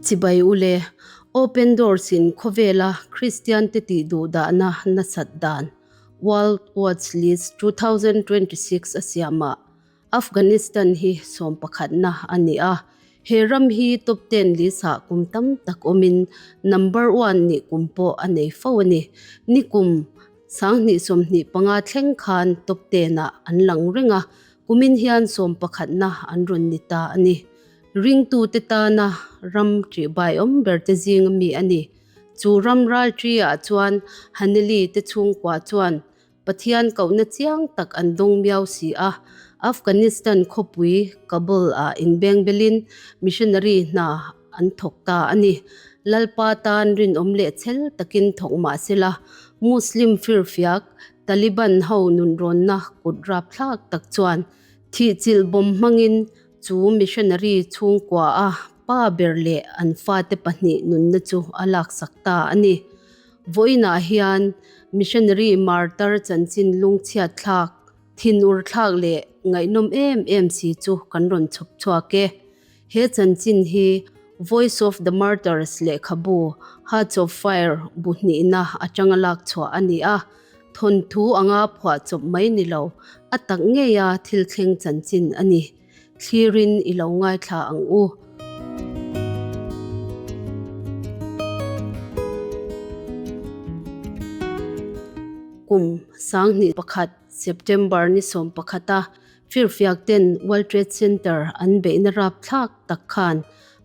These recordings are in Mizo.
Chibai ule, Open Doors in khawvela Kristiante tihduhdahna nasat dan World Watch List 2026 a siamah Afghanistan hi sawm pakhatna a ni a, he ram hi top ten list-ah kum tam tak awmin number one nih kum pawh a nei fo a ni. Nikum 2025 thleng khan top ten-ah an lang reng a, kumin hian sawm pakhatna an rawn ni ta a ni. Ringtute tana ram ṭihbaiawm berte zinga mi a ni. Chu ram ralṭi-ah chuan Haneli te chhungkua chuan Pathian kohna chiang tak an dawng miau si a, Afghanistan khawpui Kabul ah inbengbelin missionary hna an thawk ta a ni. Lalpa tan rinawm leh chhel takin thawk mah sela, Muslim firfiak Taliban ho nunrawnna kut rapthlak tak chuan thihchilh bawm hmangin chu missionary chhungkua a pa ber leh an fate pahnih nunna chu a laksak ta a ni. Vawiinah hian missionary martar chanchin lungchhiat thlak, thinur thlak leh ngaihnawm em em si chu kan rawn chhawp chhuak e. He chanchin hi Voice of the Martyrs lehkhabu Hearts of Fire bu hnihna atanga lak chhuah a ni a, thawnthu anga phuah chawp mai ni lo, a tak ngeia thil thleng chanchin a ni. Thlirin i lo ngaithla ang u. Kum 2001 September ni 11 a firfiak ten World Trade Center an beihna rapthlak tak khan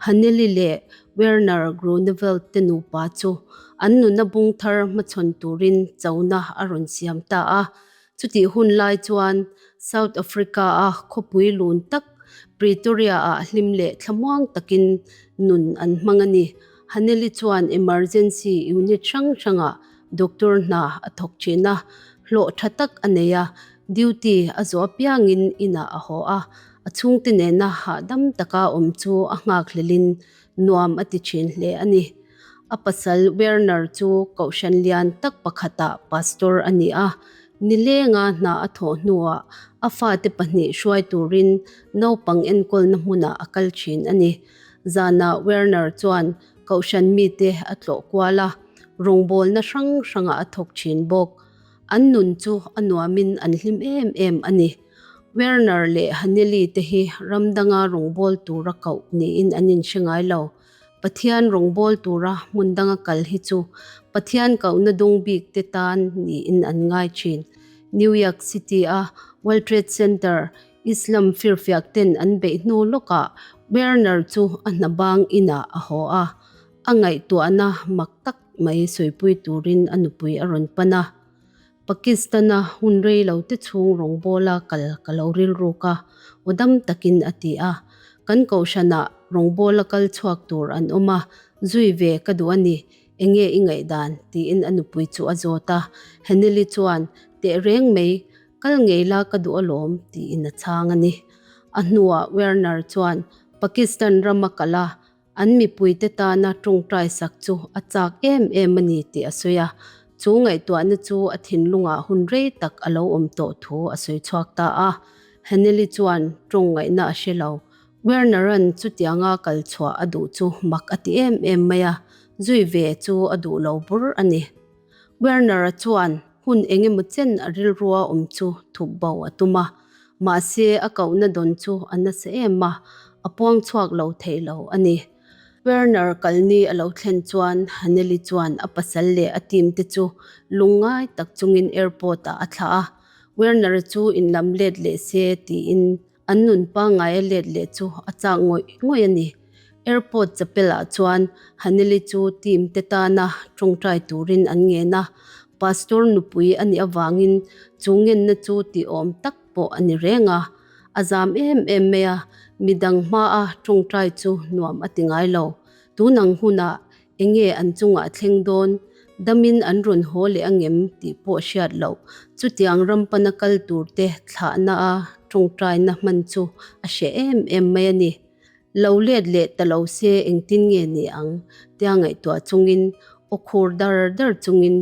Haneli leh Werner Groenewald te nupa chu an nuna bung thar hmachhawn turin chona a rawn siam ta a. Chutih hun lai chuan South Africa-a khawpui lun tak Pretoria-ah hlim leh thlamuang takin nun an hmang a ni. Haneli chuan emergency unit hrang hrangah doctor hna a thawk thin a, hlawh tha tak a nei a, duty a zawh apiangin inah a haw a, a chhungte nena hahdam taka awm chu a nghakhlelin nuam a ti thin hle a ni. A pasal Werner chu kohhran lian tak pakhatah pastor a ni a, nilenga hna a thawh hnuah a fate pahnih hruai turin naupang enkawlna hmunah a kal thin a ni. Zanah Werner chuan kohhran mite a tlawh kual a, rawngbawlna hrang hrangah a thawk thin bawk. An nun chu a nuamin an hlim em em a ni. Werner leh Haneli te hi ram danga rawngbâwl tura koh niin an inhre ngai lo. Pathian rawngbâwl tura hmun danga kal hi chu Pathian kohna dung bik te tan niin an ngai thin. New York City-a World Trade Center Islam firfiak ten an beih hnu lawkah Werner chu a hna bang inah a haw a. A ngaihtuahna mak tak mai sawipui turin a nupui a rawn pan a. Pakistan-a hun rei lo te chhung rawngbawla kal ka lo rilruk a, aw dam takin a ti a. Kan kohhranah rawngbawla kal chhuak tur an awm a, zui ve ka duh a ni, enge i ngaihdan? tiin a nupui chu a zawt a. Henely chuan, Tehreng mai, kal ngei la ka duh alawm, tiin a chhang a ni. A hnuah Werner chuan Pakistan rama kal a, An mipuite tana tawngtai sak chu a chak em em a ni tih a sawi a, chu ngaihtuahna chu a thinlungah hun rei tak a lo awm tawh thu a sawi chhuak ta a. Haneli chuan tawng ngaihna a hre lo. Werner-a'n chutianga kal chhuah a duh chu mak a ti em em mai a, zui ve chu a duh lo bur a ni. Werner-a chuan hun eng emaw chen a rilrua awm chu thup bo a tum a, mahse a kohna dawn chu a nasa em a, a puang chhuak lo thei lo a ni. Werner kalni a lo thlen chuan Haneli chuan a pasal leh a team te chu lungngai tak chungin airport ah a thlah a, Werner-a chu inlam let leh se tiin An nun pangngai a let leh chu a chak ngawih ngawih a ni. Airport chapel ah chuan Haneli chu team te tana tawngtai turin an ngen a, Pastor nupui a nih avangin chu ngenna chu tihawm tak pawh a ni reng a. A zam em em mai a, midang hmaa tawngtai chu nuam a ti ngai lo. Tunang hunah Enge an chungah thleng dawn, damin an rawn haw leh angem tih pawh hriat loh. Chutiang ram pana kal tur te thlahna a tawngtaina hman chu a hreh em em mai a ni. Lo let leh ta lo se engtin nge ni ang tia ngaihtuah chungin aw khur dar dar chungin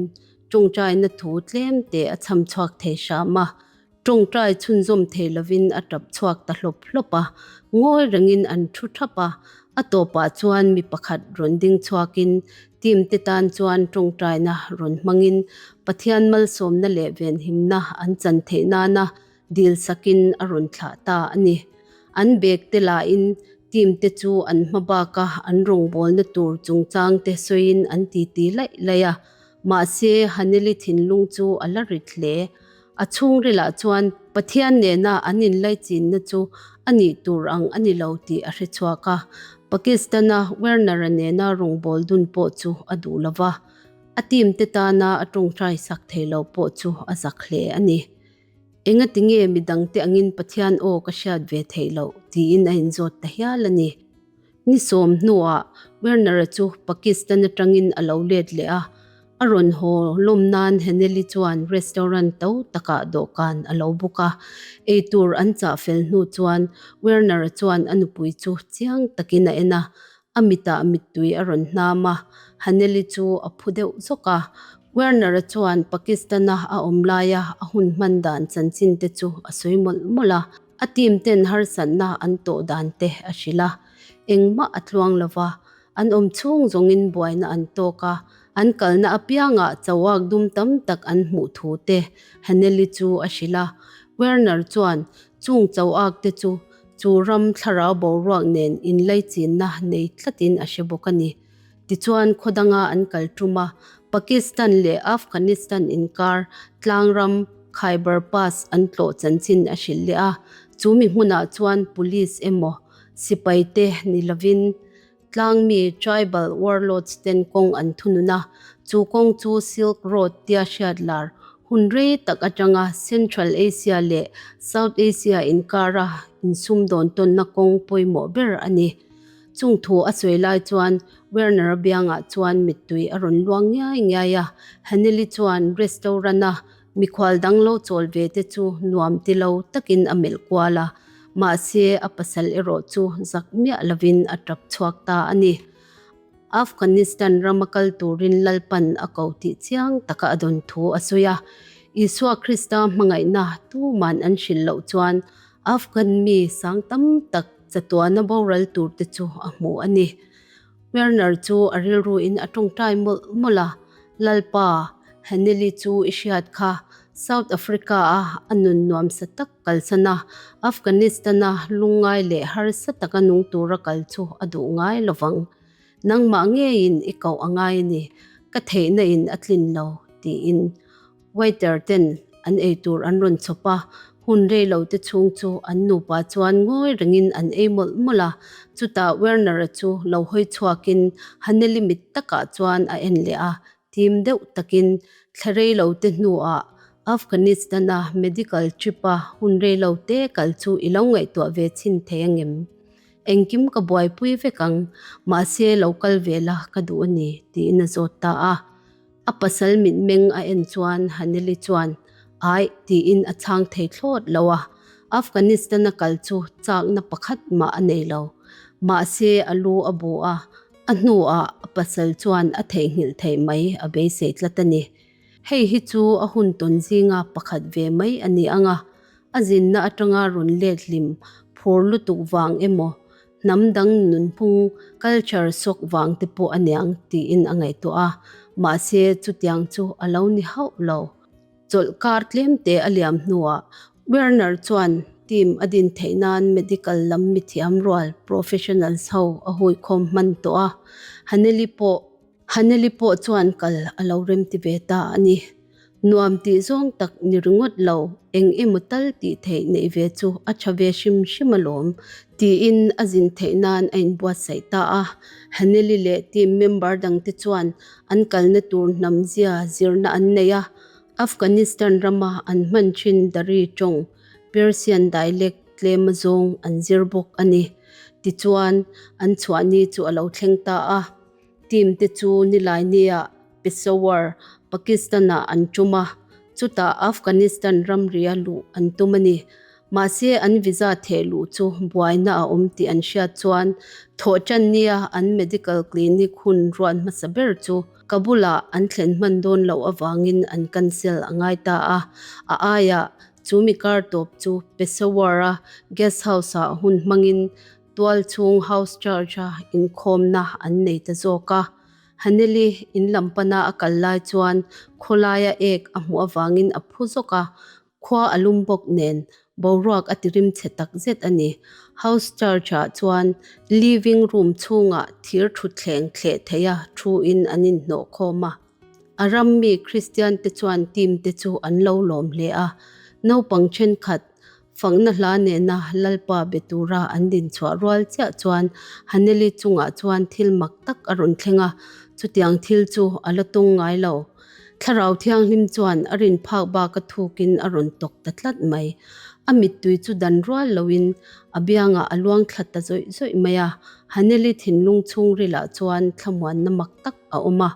tawngtaina thu tlem te a chham chhuak thei hram a. Tawngtai chhunzawm thei lovin a tap chhuak ta hlawp hlawp a, ngawi rengin an thu thap a. A tawpah chuan mi pakhat rawn ding chhuakin team te tan chuan tawngtaina rawn hmangin Pathian malsawmna leh venhimna an chan theih nana dil sakin a rawn thlah ta a ni. An bag te lahin team te chu an hma baka an rawngbawlna tur chungchang te sawiin an titi laih laih a. Mahse, Haneli thinlung chu a la rit hle. A chhungrilah chuan Pathian nena an inlaichinna chu a nih tur ang a ni lo tih a hre chhuak a. Pakistan-a Werner-a nena rawngbâwl dun pawh chu a duh lo va, a team te tana a tawngtai sak thei lo pawh chu a zak hle a ni. Engati nge midangte angin Pathian aw ka hriat ve theih loh? tiin a inzawt ta hial a ni. Ni sawm hnuah Werner-a chu Pakistan atangin a lo let leh a, a rawn haw lawm nan Henely chuan restaurant to takah dawhkan a lo book a. Eitur an chah fel hnu chuan Werner-a chuan a nupui chu chiang takin a en a, a mitah mittui a rawn hnam a, Haneli chu a phu deuh zawk a. Werner-a chuan Pakistan-a a awm laia a hun hman dan chanchin te chu a sawi mawlh mawlh a. A team ten harsatna an tawh dan te a hrilh a, engmah a tluang lo va, an awm chhung zawngin buaina an tawk a, an kalna apiangah chauak dum tam tak an hmuh thu te Haneli chu a hrilh a. Werner chuan chung chauak te chu chu ram thlarau boruak nen inlaichinna nei tlatin a hre bawk a ni. Tichuan khaw danga an kal tum a, Pakistan leh Afghanistan inkar tlangram Khyber Pass an tlawh chanchin a hrilh leh a, chu mi hmunah chuan police emaw sipai te ni lovin tlangmi tribal warlords ten kawng an thunun a, chu kawng chu Silk Road tia hriat lar hun rei tak atanga Central Asia leh South Asia inkara insumdawn tawnna kawng pawimawh ber a ni. Chung thu a sawi lai chuan Werner-a biangah chuan mittui a rawn luang ngiai ngiai a, Haneli chuan restaurant-a mikhual dang lo chawl ve te chu nuam ti lo takin a melh kual a, mahse a pasal erawh chu zak miah lovin a tap chhuak ta a ni. Afghanistan rama kal turin Lalpan a ko tih chiang taka a dawn thu a sawi a, Isua Krista hmangaihna tuman an hrilh loh chuan Afghan mi sang tam tak chatuana boral tur te chu a hmu a ni. Werner chu a rilru in a tawngtai mawlh mawlh a, Lalpa, Haneli chu i hriat kha, South Africa a a nun nuamsa tak kalsan a, Afghanistan a lungngai leh harsa taka nung tura kal chu a duh ngai lovang. Nangmah ngeiin i koh a ngai a ni, ka theihna in a tlin lo, tiin. Waiter ten an eitur an rawn chhawp a, hun rei lo te chhung chu an nupa chuan ngawi rengin an ei mawlh mawlh a. Chutah Werner-a chu lo hawi chhuakin Haneli mit takah chuan a en leh a, tim deuh takin thla rei lo te hnuah Afghanistan-a medical trip-a hun rei lo te kal chu i lo ngaihtuah ve chhin thei angem? Engkim ka buaipui vek ang, mahse lo kal ve la ka duh a ni, tiin a zawt ta a. A pasal mitmeng a en chuan Haneli chuan, Aih, tiin a chhang thei thlawt lo a. Afghanistan-a kal chu chakna pakhat mah a nei lo. Mahse, a lu a bu a, a hnuah a pasal chuan a theihnghilh theih mai a beisei tlat a ni. Hei hi chu a hun tawn zinga pakhat ve mai a ni ang a, a zinna atanga rawn let hlim phur lutuk vang emaw, hnam dang nunphung, culture, sawk vang te pawh a niang tiin a ngaihtuah a, mahse chutiang chu a lo ni hauh lo. Chawlh kar tlemte a liam hnuah Werner chuan team a din theih nan medical lam mithiam rual, professionals, ho a huikhawm hman tawh a, Haneli pawh Haneli pawh chuan kal a lo remti ve ta a ni. Nuam tih zawng tak ni ringawt lo, eng emaw tal tih theih neih ve chu a tha ve hrim hrim alawm, tiin a zin theih nan a inbuatsaih ta a. Haneli leh team member dangte chuan an kalna tur hnam zia zirna an nei a, Afghanistan rama an hman thin Dari tawng, Persian dialect, tlem azawng an zir bawk a ni. Tichuan, an chhuah ni chu a lo thleng ta a. Team te chu Nilainiah Peshawar, Pakistan-ah an tum a, chutah Afghanistan ramria luh an tum a ni. Mahse, an visa theh luh chu buaina a awm tih an hriat chuan thawhṭan nia an medical clinic hun ruat hmasa ber chu Kabul-ah an thlen hman dawn loh avangin an cancel a ngai ta a. A aiah chu mi kar tawp chu Peshawar-a guest house-ah hun hmangin. Tualchhung House Church-a inkhawmna an nei ta zawk a. Haneli in lam pana a kal lai chuan khawlaia ek a hmuh avangin a phu zawk a, khua a lum bawk nen boruak a tirim chhe tak zet a ni. House Church-ah chuan living room chhungah thir thutthleng thleh theiha thu-in an inhnawh khawm a. A ram mi Kristian te chuan team te chu an lo lawm hle a, naupang thenkhat fakna hla nena Lalpa be tura an din chhuah rual chiah chuan Haneli chungah chuan thil mak tak a rawn thleng a, chutiang thil chu a la tung ngai lo. Thlarau Thianghlim chuan a rin phak bak a thukin a rawn tawk ta tlat mai. A mittui chu dan rual loin a biangah a luang thla ta zawih zawih mai a, Haneli thinlung chhungrilah chuan thlamuanna mak tak a awm a.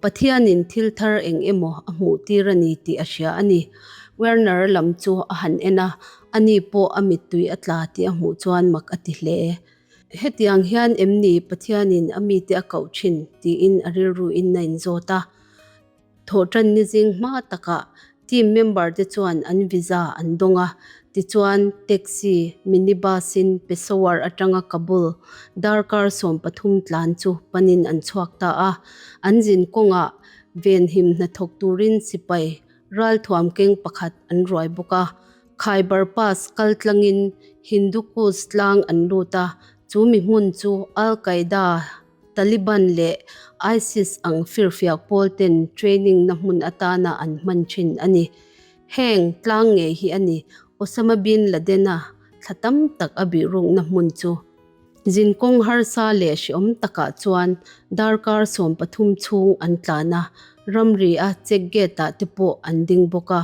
Pathianin thil thar eng emaw a hmuh tir a ni tih a hria a ni. Werner lam chu a han en a, ani pawh a mittui a tla tih a hmuh chuan mak a ti hle. Hetiang hian em ni Pathianin a mite a koh thin? tiin a rilruin a inzawt a. Thawhtan ni zing hma takah team member te chuan an visa an dawng a, tichuan taxi, minibus in Peshawar atanga Kabul darkar 13 tlan chu panin an chhuak ta a. An zin kawngah venhim hnathawk turin sipai ralthuam keng pakhat an ruai bawk a. Khyber Pass kal tlangin Hindu Kush tlang an lut a, chu mi hmun chu Al-Qaeda, Taliban leh ISIS ang firfiak pawl ten training na hmun atana an hman thin a ni. Heng tlang ngei hi a ni Osama bin Laden-a thla tam tak a bihrukna hmun chu. Zinkawng harsa leh hreawm takah chuan darkar 13 chhung an tlan a, ramri a check gate ah te pawh an ding bawk a.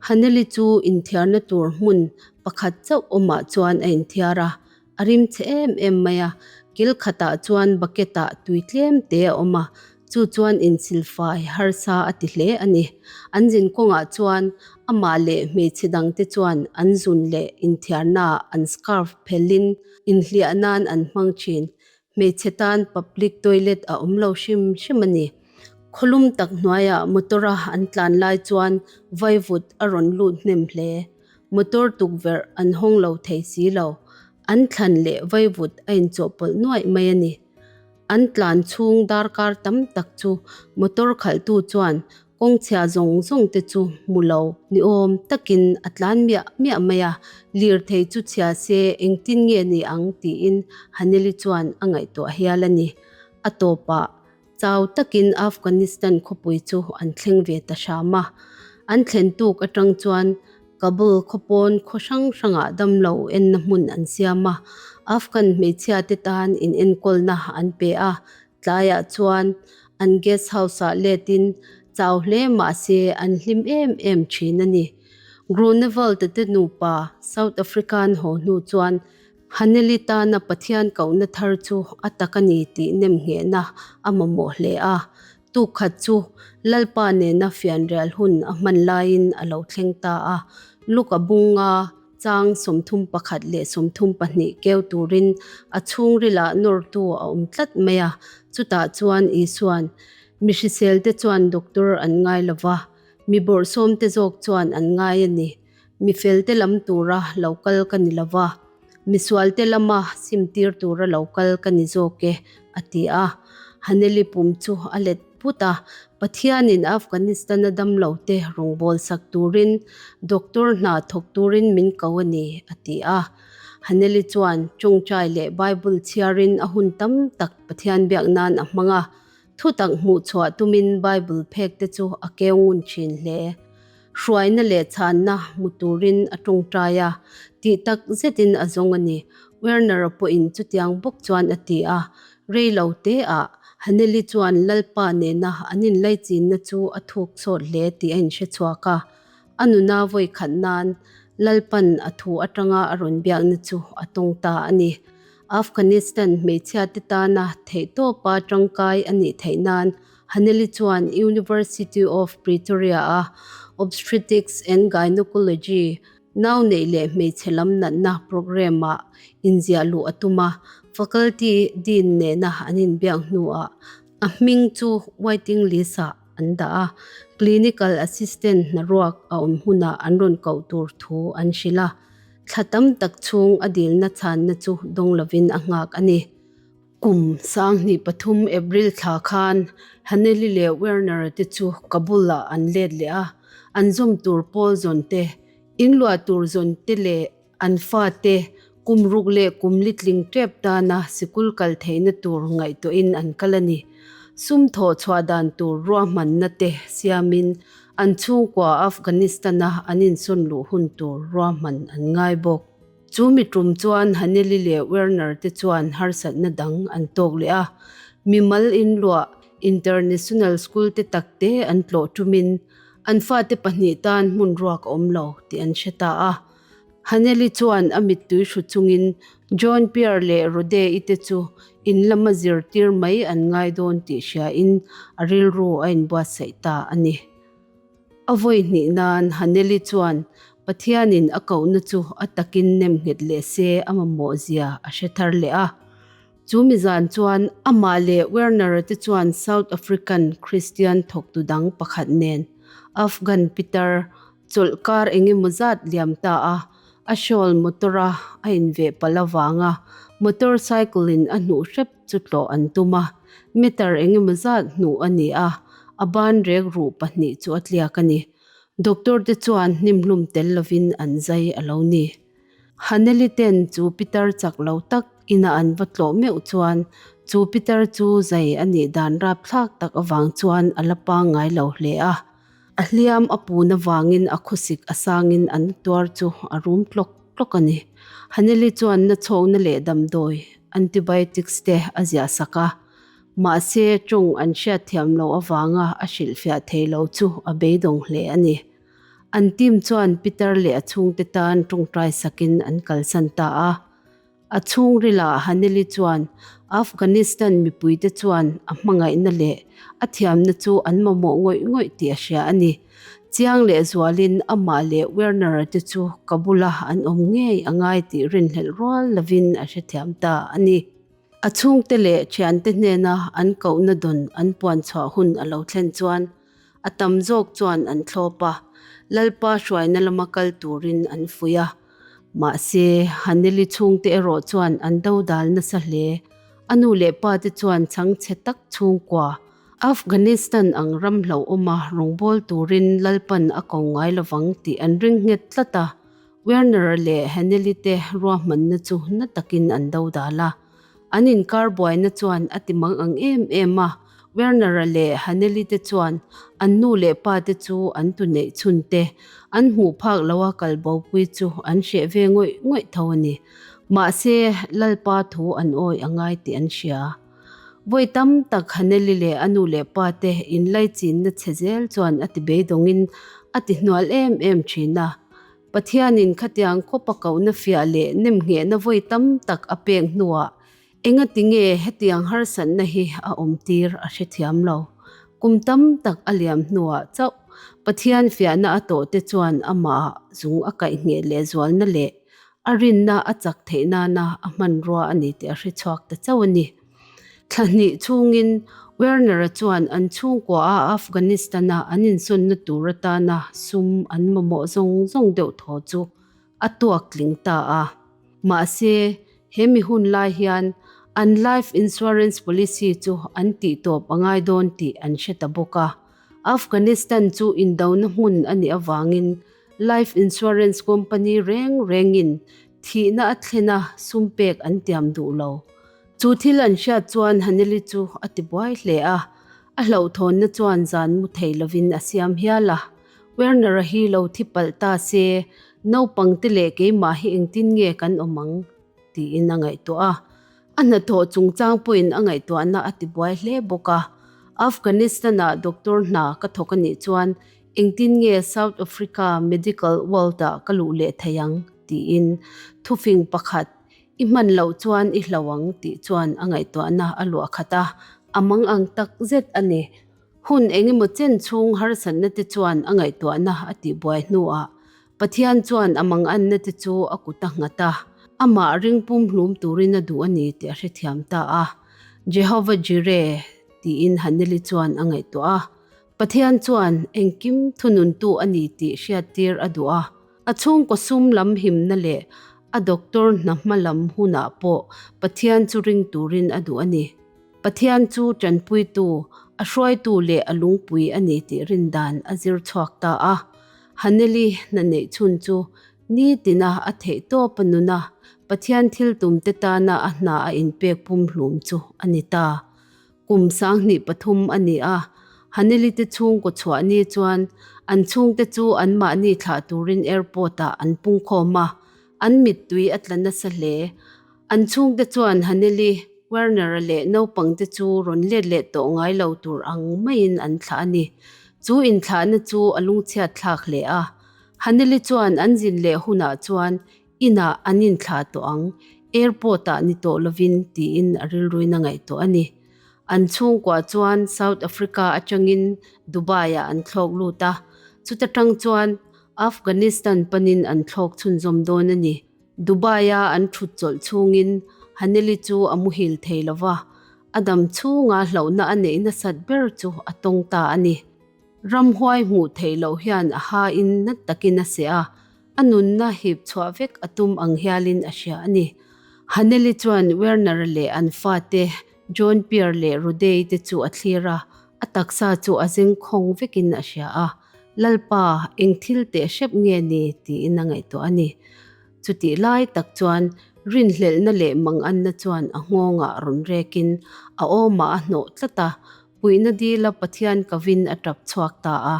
Haneli chu inthiarna tur hmun pakhat chauh awmah chuan a inthiar a, A rim chhe em em mai a, kil khatah chuan bucket ah tui tlem te a awm a, chu chuan insilfai harsa a ti hle a ni. An zin kawngah chuan amah leh hmeichhe dangte chuan an zun leh inthiarnaah an scarf phelhin inhliah nan an hmang thin. Hmeichhe tan public toilet a awm lo hrim hrim a ni. Khawlum tak hnuaiah motor-a an tlan lai chuan vaivut a rawn lut hnem hle. Motor tukverh an hawng lo thei si lo. An thlan leh vaivut a inchawhpawlh nuaih mai a ni. An tlan chhung darkar tam tak chu motor khalhtu chuan kawngchhia zawng zawng te chu hmu lo ni awm takin a tlan miah miah mai a, lirthei chu chhia se engtin nge ni ang tiin Haneli chuan a ngaihtuah hial a ni. A tawpah Chau takin Afghanistan khawpui chu an thleng ve ta hram a. An thlen tuk atang chuan Kabul khawpawn khaw hrang hrangah damlo enna hmun an siam a, Afghan hmeichhia te tan inenkawlna an pe a. Tlaiah chuan an guest house-ah letin chau hle mah se an hlim em em thin a ni. Groenewald te nupa South Africa-an haw hnu chuan Haneli tana Pathian kohna thar chu a tak a ni tih nemnghehna a mamawh hle a. Tuk khat chu Lalpa nena fianrial hun a hman laiin a lo thleng ta a. Luka bunga chang 31 leh 32 keu turin a chhungrilah nawrtu a awm tlat mai a. Chutah chuan Isua'n, Mi hriselte chuan doctor an ngai lo va, mi bawrhsawmte zawk chuan an ngai a ni. Mi felte lam tura lo kal ka ni lova, misualte lama simtir tura lo kal ka ni zawk e, a ti a. Haneli pum chu a let put a, Pathianin Afghanistan-a damlote rawngbawlsak turin doctor hna thawk turin min ko a ni, a ti a. Haneli chuan tawngtai leh Bible chhiarin a hun tam tak Pathian biak nan a hmang a, thutak hmuhchhuah tumin Bible phek te chu a keu ngun thin hle. Hruaina leh chhanna hmu turin a tawngtai a, tih tak zetin a zawng a ni. Werner-a pawhin chutiang bawk chuan a ti a. Rei lo teah Haneli chuan Lalpa nena an inlaichinna chu a thuk chawt hle tih a inhre chhuak a. A nuna vawi khat nan Lalpan a thu atanga a rawn biakna chu a tawng ta a ni. Afghanistan hmeichhiate tana theihtawpa tangkai a nih theih nan Haneli chuan University of Pretoria-a Obstetrics and Gynecology, nau neih leh hmeichhe lam natna programme-ah inziah luh a tum a, faculty dean nena an inbiak hnuah a hming chu waiting list-ah an dah a, clinical assistant hnaruak a awm hunah an rawn koh tur thu an hrilh a. Thla tam tak chhung a dilna chhanna chu dawng lovin a nghak a ni. Kum 2003 April thla khan Haneli leh Werner te chu Kabul-ah an let leh a, an zawm tur pawl zawn te, inluah tur zawn te leh an fate kum ruk leh kum li tling tep tana sikul kal theihna tur ngaihtuahin an kal a ni. Sum thawh chhuah dan tur ruahmanna te siamin an chhungkua Afghanistan-a an insawn luh hun tur ruahman an ngai bawk. Chu mi tum chuan Haneli leh Werner te chuan harsatna dang an tawk leh a, mimal inluah International School te takte an tlawh tumin an fate pahnih tan hmun ruak a awm lo tih an hre ta a. Haneli chuan a mittui hru chungin John Pierre leh Rode-i te chu in lama zirtir mai an ngai dawn tih hriain a rilru a inbuatsaih ta a ni. A vawi hnih nan Haneli chuan Pathianin a kohna chu a takin nem nghet leh se a mamawh zia a hre thar leh a. Chu mi zan chuan amah leh Werner-a te chuan South African Kristian thawktu dang pakhat nen Afghan pitar chawlh kar engemaw zat liam ta a, a shawl motor-a a inveh palh avanga motor cycle-in a hnuh hrep chu tlawh an tum a, meter engemaw zat hnuh a ni a, a ban rek ruh pahnih chu a tliak a ni. Doctor te chuan hnimhlum tel lovin an zai a lo ni. Haneli ten chu pitar chak lo tak ina an va tlawh meuh chuan chu pitar chu zai a nih dan rapthlak tak avang chuan a la pangngai lo hle a. A hliam a pun avangin a khawsik a sangin an tuar chu a rum tlawk tlawk a ni. Haneli chuan nachhawkna leh damdawi, antibiotics, te a ziah sak a. Mahse, tawng an hriatthiam loh avanga a hrilhfiah thei lo chu a beidawng hle a ni. An team chuan Peter leh a chhungte tan tawngtai sakin an kalsan ta a. A chhungrilah Haneli chuan Afghanistan mipuite chuan a hmangaihna leh a thiamna chu an mamawh ngawih ngawih tih a hria a ni. Chiang leh zualin amah leh Werner-a te chu Kabul-a an awm ngei a ngai tih rinhlelh rual lovin a hrethiam ta a ni. A chhungte leh thiante hnena an kohna dawn an puan chhuah hun a lo thlen chuan a tam zawk chuan an thlawp a, Lalpa hruaina lama kal turin an fuih a. Mahse, Haneli chhungte erawh chuan an dodal nasa hle. A nu leh pa te chuan chhangchhe tak chhungkua, Afghanistan ang ram hlauhawma rawngbâwl turin Lalpan a ko ngai lovang tih an ring nghet tlat a. Werner-a leh Haneli te ruahmanna chu na takin an dodal a. An inkar buaina chuan a ti mang ang em em a, Werner-a leh Haneli te chuan an nu leh pa te chu an tu neih chhun te an hmuh phak loa kal bopui chu an hreh ve ngawih ngawih tho a ni. Mahse, Lalpa thu an awi a ngai tih an hria. Vawi tam tak Haneli leh a nu leh pa te inlaichinna chhe zel chuan a ti beidawngin a ti hnual em em thin a. Pathianin khatiang khawpa kohna fiah leh nemnghehna vawi tam tak a pek hnuah engati nge hetiang harsatna hi a awm tir a hrethiam lo. Kum tam tak a liam hnuah chauh Pathian fiahna a tawhte chuan amahah zung a kaihngheh lehzualna leh a rinna a chak theih nana a hmanrua a ni tih a hrechhuak ta chauh a ni. Thla hnih chhungin Werner-a chuan an chhungkua-a Afghanistan-a an insawnna tur atana sum an mamawh zawng zawng deuh thaw chu a tuak tling ta a. Mahse, he mi hun lai hian an life insurance policy chu an tihtawp a ngai dawn tih an hre ta bawk a. Afghanistan chu indona hmun a nih avangin life insurance company reng rengin thihna a thlen a sum pek an tiam duh lo. Chu thil an hriat chuan Haneli chu a ti buai hle a, a hlauhthawnna chuan zan mu thei lovin a siam hial a. Werner-a hi lo thi palh ta se, naupangte leh keimah hi engtin nge kan awm ang? tiin a ngaihtuah a. A hnathawh chungchang pawhin a ngaihtuahna a ti buai hle bawk a. Afghanistan-ah doctor hna ka thawk a nih chuan engtin nge South Africa medical world-ah ka luh leh thei ang? tiin thufing pakhat I hman loh chuan i hlo ang tih chuan a ngaihtuahna a luah khat a, a mang ang tak zet a ni. Hun engemaw chen chhung harsatna te chuan a ngaihtuahna a tihbuai hnuah Pathian chuan a manganna te chu a kut a nghat a, amah ring pumhlum turin a duh a ni tih a hrethiam ta a. Jehovah Jireh tiin Haneli chuan a ngaihtuah a. Pathian chuan engkim thununtu a ni tih hriattir a duh a. A chhungkaw sum lam himna leh a doctor hna hma lam hunah pawh Pathian chu ring turin a duh a ni. Pathian chu tanpuitu, a hruaitu leh a lungpui a ni tih rindan a zir chhuak ta a. Haneli hna neih chhun chu nitina a theih tawp a nun a, Pathian thil tumte tana a hna a inpek pumhlum chu a ni ta. Kum 2003 a ni a, Haneli te chhungkaw chhuah ni chuan an chhungte chu anmahni thlah turin airport-ah an pungkhawm a, an mittui a tla nasa hle. An chhungte chuan Haneli, Werner-a leh naupangte chu rawn let leh tawh ngai lo tur ang maiin an thlah a ni. Chu inthlahna chu a lungchhiat thlak hle a. Haneli chuan an zin leh hunah chuan inah an inthlah tawh ang, airport-ah ni tawh lovin tiin a rilruin a ngaihtuah a ni. An chhungkua chuan South Africa atangin Dubai-ah an thlawk lut a, chuta tang chuan Afghanistan panin an thlawk chhunzawm dawn a ni. Dubai-a an thut chawlh chhungin Haneli chu a muhil thei lo va, a dam chhunga hlauhna a neih nasat ber chu a tawng ta a ni. Ramhuai hmuh theih loh hian a hain nat takin a seh a, a nunna hip chhuah vek a tum ang hialin a hria a ni. Haneli chuan Werner-a leh an fate John Pierre leh Rudey te chu a thlir a, a taksa chu a zeng khawng vekin a hria a. Lalpa, eng thil teh hrep nge ni? tiin a ngaihtuah a ni. Chutih lai tak chuan rinhlelhna leh manganna chuan a nghawngah rawn rekin a awmah a hnawh tlat a, puihna dila Pathian kovin a tap chhuak ta a.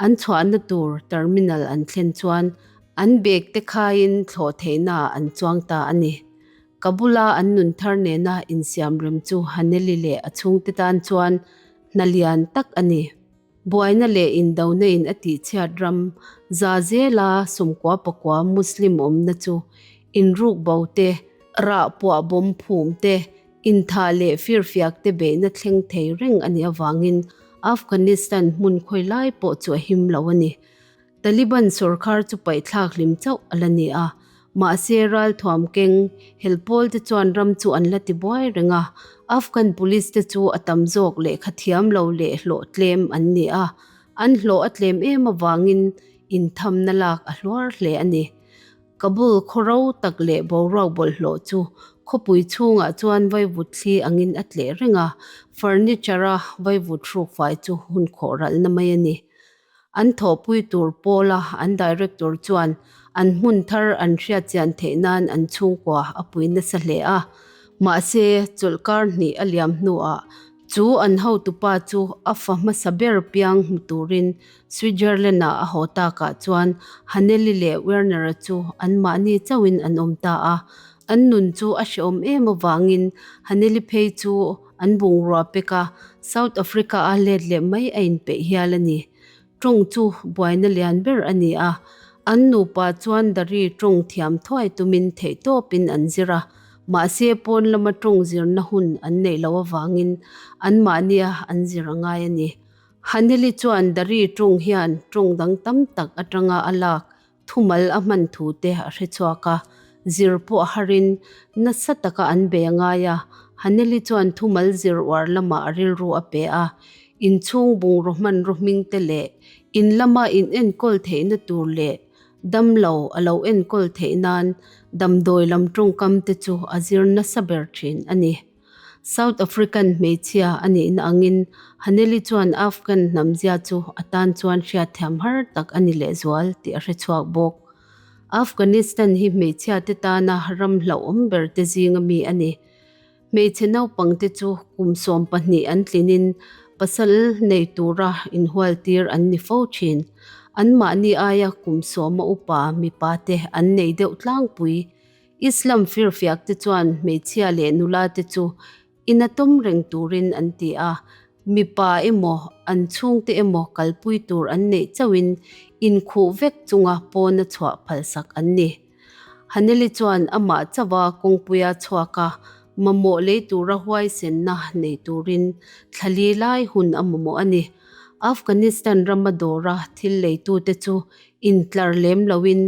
An chhuahna tur terminal an thlen chuan an bag te khaiin thlawh theihnaah an chuang ta a ni. Ka bula an nun thar nena insiam rem chu Haneli leh a chhungte tan chuan hna lian tak a ni. Buaina leh indona in a tihchhiat ram za zela 99 Muslim awmna chu inruk bo te, rah puah bawm phum te, inthah leh firfiak te beihna thleng thei reng a nih avangin Afghanistan hmun khawi lai pawh chu a him lo a ni. Taliban sorkar chu paihthlak hlim chauh a la ni a, mahse ralthuam keng helpawl te chuan ram chu an la ti buai reng a, Afghan police te chu a tam zawk lehkha thiam lo leh hlawh tlem an ni a, an hlawh a tlem em avangin inthamna lak a hluar hle a ni. Kabul khaw ro tak leh boruak bawlhhlawh chu khawpui chhungah chuan vaivut thli angin a tleh reng a, furniture-a vaivut hrukfai chu hun khawh ralhna mai a ni. An thawhpui tur pawla an director chuan an hmun thar an hriatchian theih nan an chhungkua a pui nasa hle a. Mahse, chawlhkar hnih a liam hnuah chu an hotupa chu a fa hmasa ber piang hmu turin Switzerland-ah a haw takah chuan Haneli leh Werner-a chu anmahni chauhin an awm ta a. An nun chu a hrehawm em avangin Haneli phei chu An bungrua pek a, South Africa-a let leh mai a inpeih hial a ni. Tawng chu buaina lian ber a ni a, an nupa chuan Dari tawng thiam thuai tumin theihtawpin an zir a, mahse pawn lama tawng zirna hun an neih loh avangin anmahnia an zir a ngai a ni. Haneli chuan Dari tawng hian tawng dang tam tak atanga a lak Thumal a hman thu te a hre chhuak a, zir pawh a harin nasa taka an bei a ngai a. Haneli chuan thumal zir uar lamah a rilru a pe a, inchhung bungraw hmanraw hming te leh in lama in enkawl theihna tur leh damlo a lo enkawl theih nan damdawi lam tawngkam te chu a zir nasa ber thin a ni. South African hmeichhia a nihna angin Haneli chuan Afghan hnamzia chu a tan chuan hriatthiam har tak a ni lehzual tih a hre chhuak bawk. Afghanistan hi hmeichhiate tana ram hlauhawm ber te zinga mi a ni. Hmeichhe naupangte chu kum 12 an tlinin pasal nei tura inhualtir an ni fo thin. Anmahni aia kum 10 a upa mipate an nei deuh tlangpui. Islam firfiak te chuan hmeichhia leh nula te chu ina tawm reng turin an ti a, mipa emaw an chhungte emaw kalpui tur an neih chauhin inkhuh vek chunga pawna chhuah phalsak an ni. Haneli chuan amah chauha kawngpuia chhuak a, mamawh lei tura huaisenna nei turin thla li lai hun a mamawh a ni. Afghanistan rama dawra thil leitute chu intlar lem loin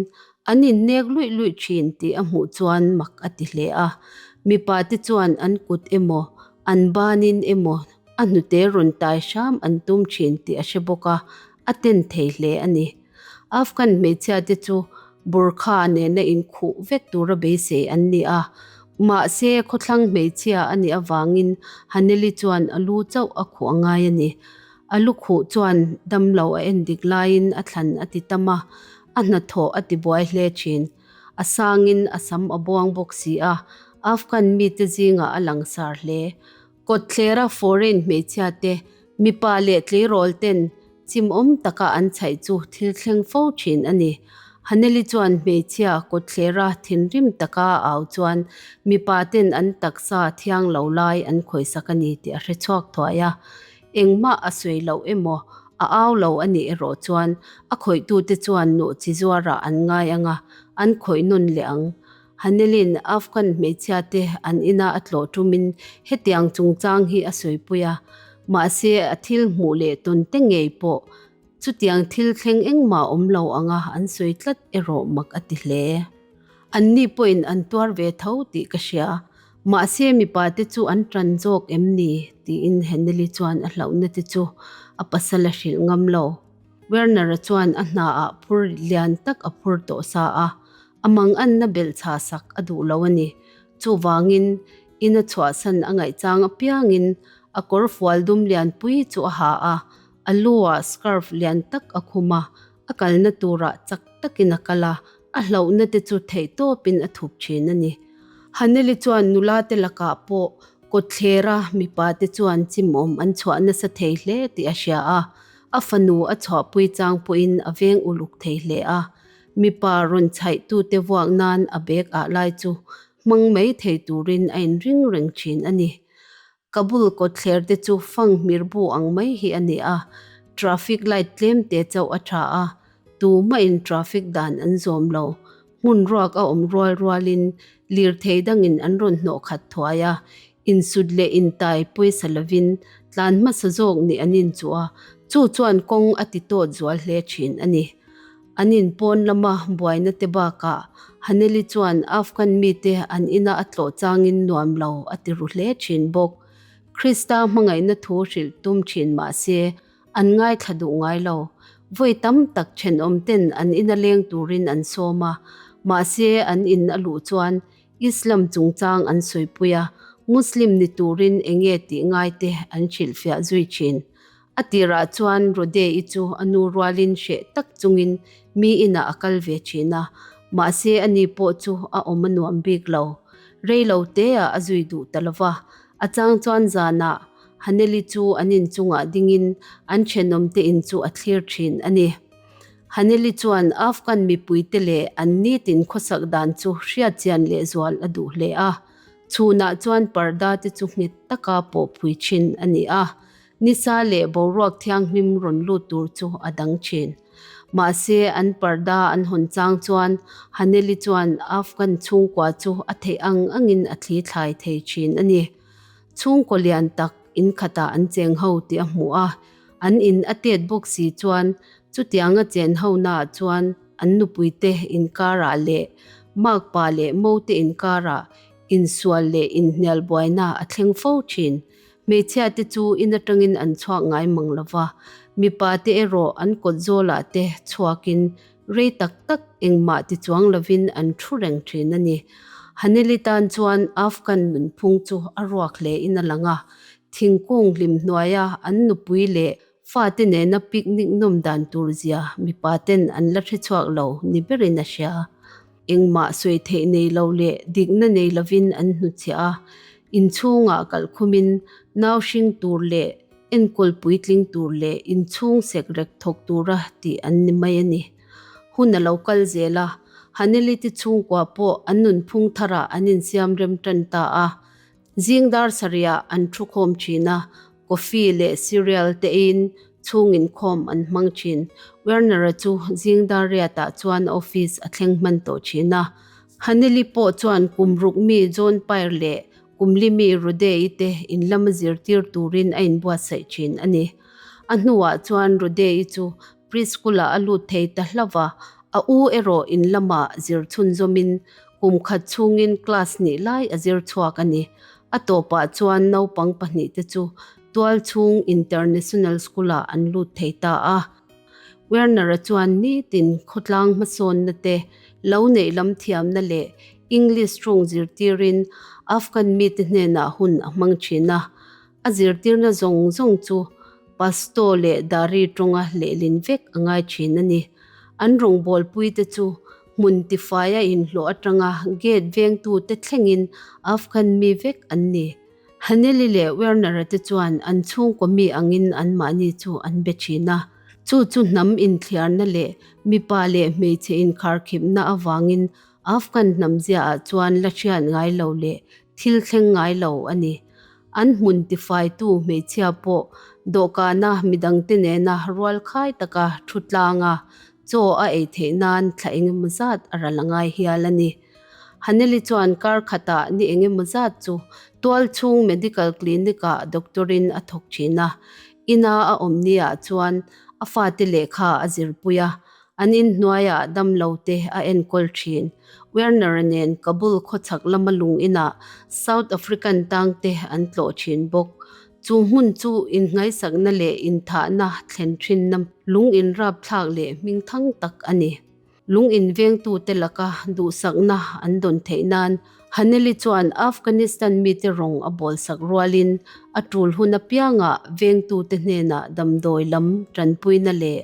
An innek luih luih thin tih a hmuh chuan mak a ti hle a. Mipa te chuan an kut emaw, an banin emaw a hnute rawn tai hram an tum thin tih a hre bawk a, a ten thei hle a ni. Afghan hmeichhia te chu Burkha nena inkhuh vek tura beisei an ni a. Mahse, khawthlang hmeichhia a nih avangin Haneli chuan a lu chauh a khuh a ngai a ni. A lu khuh chuan damlo a en dik laiin a thlan a ti tam a, a hnathawh a tibuai hle thin. A sangin a sam a buang bawk si a, Afghan mite zingah a langsar hle. Kawtthlera foreign hmeichhia te, mipa leh tleirawl ten chimawm taka an chhaih chu thil thleng fo thin a ni. Haneli chuan hmeichhia kawtthlera thinrim taka a au chuan mipa ten an taksa thiang lo lai an khawisak a ni tih a hre chhuak thuai a. Engmah a sawi loh emaw a au lo a nih erawh chuan a khawihtute chuan nawhchi zuarah an ngai ang a, an khawih nawn leh ang. Hanelin Afghan hmeichhia te an ina a tlawh tumin hetiang chungchang hi a sawipui a, mahse a thil hmuh leh tawn te ngei pawh chutiang thil thleng engmah awm lo anga an sawi tlat erawh mak a ti hle. Anni pawhin an tuar ve tho tih ka hria, mahse mipa te chu an tan zawk em ni? tiin Haneli chuan a hlauhna te chu a pasal a hrilh ngam lo. Werner-a chuan a hnaah phur lian tak a phur tawh sa a, a manganna belhchha sak a duh lo a ni. Chuvangin, in a chhuahsan a ngaihchang apiangin a kawr fual dum lianpui chu a ha a, a lu-ah scarf lian tak a khum a, a kalna turah chak takin a kal a, a hlauhna te chu theihtawpin a thup thin a ni. Haneli chuan nula te lakah pawh kawtthlera mipa te chuan chimawm an chhuah nasa thei hle tih a hria a, a fanu a chhuahpui chang pawhin a veng uluk thei hle a. Mipa rawn chhaihtute vuak nan a bag ah lai chu hmang mai thei turin a inring reng thin a ni. Kabul kawtthler te chu fang hmirbu ang mai hi a ni a, traffic light tlem te chauh a tha a, tumahin traffic dan an zawm lo. Hmun ruak a awm rual rualin lirthei dangin an rawn hnawh khat thuai a, insut leh intai pawisa lovin tlan hmasa zawk nih an inchuh a, chu chuan kawng a ti tawt zual hle thin a ni. An in pawn lama buaina te bakah Haneli chuan Afghan mite an ina a tlawh changin nuam lo a ti ru hle thin bawk. Krista hmangaihna thu hrilh tum thin mah se an ngaithla duh ngai lo. Vawi tam tak thenawm ten an ina leng turin an sawm a, mahse an in a luh chuan Islam chungchang an sawipui a, Muslim ni turin enge tih ngai te an hrilhfiah zui thin. A tirah chuan Rode-i chu a nu rualin hreh tak chungin mi inah a kal ve thin a, mahse ani pawh chu a awm a nuam bik lo. Rei lo teah a zui duh ta lo va, a chang chuan zanah Haneli chu an inchungah dingin an thenawmte in chu a thlir thin a ni. Haneli chuan Afghan mipuite leh an nitin khawsak dan chu hriatchian lehzual a duh hle a, chhunah chuan parda te chu nghet taka pawhpui thin a ni a, Nisa leh boruak thianghlim rawn lut tur chu a dang thin. Mahse, an parda an hawn chang chuan Haneli chuan Afghan chhungkua chu a theih ang angin a thli thlai thei thin a ni. Chhungkaw lian tak in khatah an cheng ho tih a hmuh a, an in a tet bawk si chuan chutianga chen honaah chuan an nupuite inkarah leh makpa leh mote inkarah insual leh inhnial buaina a thleng fo thin. Hmeichhia te chu in atangin an chhuak ngai mang lo va, mipa te erawh an kawt zawlah te chhuakin rei tak tak engmah ti chuang lovin an thu reng thin a ni. Haneli tan chuan Afghan nunphung chu a ruak hle in a lang a, thingkung hlim hnuaia an nupui leh fate nena picnic nawm dan tur zia mipa ten an la hre chhuak lo ni berin a hria. Engmah sawi theih nei lo leh dikna nei lovin an hnuchhiah a, inchhungah kalhkhumin nau hring tur leh enkawl puitling tur leh inchhung sekrek thawk tura tih an ni mai a ni. Hun a lo kal zel a, Haneli te chhungkua pawh an nunphung tharah an insiam rem tan ta a. Zing dar sarihah an thu khawm thin a, coffee leh cereal te eiin chhung inkhawm an hmang thin. Werner-a chu zing dar riatah chuan office a thleng hman tawh thin a. Haneli pawh chuan kum ruk mi John Pyre leh kum li mi Rode-i te in lama zirtir turin a inbuatsaih thin a ni. A hnuah chuan Rode-i chu preschool-ah a lut thei ta hlauh a, a u erawh in lamah zir chhunzawmin Kum khat chhungin class hnih lai a zir chhuak a ni. A tawpah chuan naupang pahnihte chu tual chhung International School-ah an lut thei ta a. Werner-a chuan nitin khawtlang hmasawnna te, lo neih lam thiamna leh English tawng zirtirin Afghan mite hnenah hun a hmang thin a. A zirtirna zawng zawng chu Pashto leh Dari tawnga lehlin vek a ngai thin a ni. An rawngbawlpuite chu hmun tifaia inhlawh atanga gate vengtute thlengin Afghan mi vek an ni. Haneli leh Werner-a te chuan an chhungkaw mi angin anmahni chu an be thin a. Chu chu hnam inthliarna leh mipa leh hmeichhe inkharkhipna avangin Afghan hnam ziaah chuan la hriat ngai lo leh thil thleng ngai lo a ni. An hmun tifaitu hmeichhia pawh dawhkana midangte nena rualkhai taka thu tlanga chaw a ei theih nan thla engemaw zat a ral a ngai hial a ni. Haneli chuan kar khatah ni engemaw zat chu tualchhung medical clinic-ah doctor-in a thawk thin a. Ina a awm niah chuan a fate lehkha a zirpui a, an inhnuaiah damlo te a enkawl thin. Werner-a nen Kabul khawchhak lama lung inah South African tangte an tlawh thin bawk. Chu hmun chu innghaisakna leh inthahna thlen thinna lung inrapthlak leh hmingthang tak a ni. Lung invengtute laka duhsakna an dawn theih nan Haneli chuan Afghanistan mite rawng a bawlsak rualin a tul hun apiangah vengtute hnenah damdawi lam tanpuina leh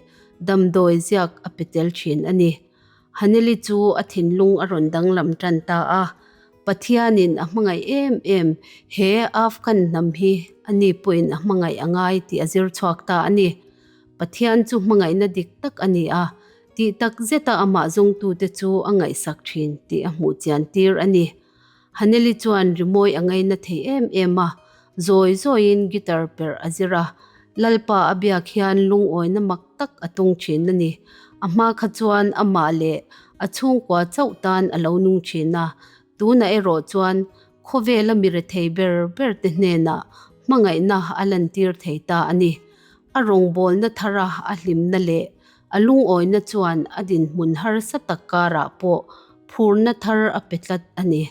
damdawi ziak a pe tel thin a ni. Haneli chu a thinlung a rawn danglam tan ta a, Pathianin a hmangaih em em he Afghan hnam hi ani pawhin a hmangaih a ngai tih a zir chhuak ta a ni. Pathian chu hmangaihna dik tak a ni a, Tih tak zeta amah zawngtute chu a ngaihsak thin tih a hmuh chian tir a ni. Haneli chuan rimawi a ngaina thei em em a, zawi zawiin guitar perh a zir a. Lalpa a biak hian lungawina mak tak a tung thin a ni. A hma kha chuan amah leh a chhungkua chauh tan a lo nung thin a, tunah erawh chuan khawvela mi rethei ber berte hnenah hmangaihna a lantir thei ta a ni. A rawngbawlna thara a hlimna leh A lungawina chuan a dinhmun harsa tak karah pawh phurna thar a pe tlat a ni.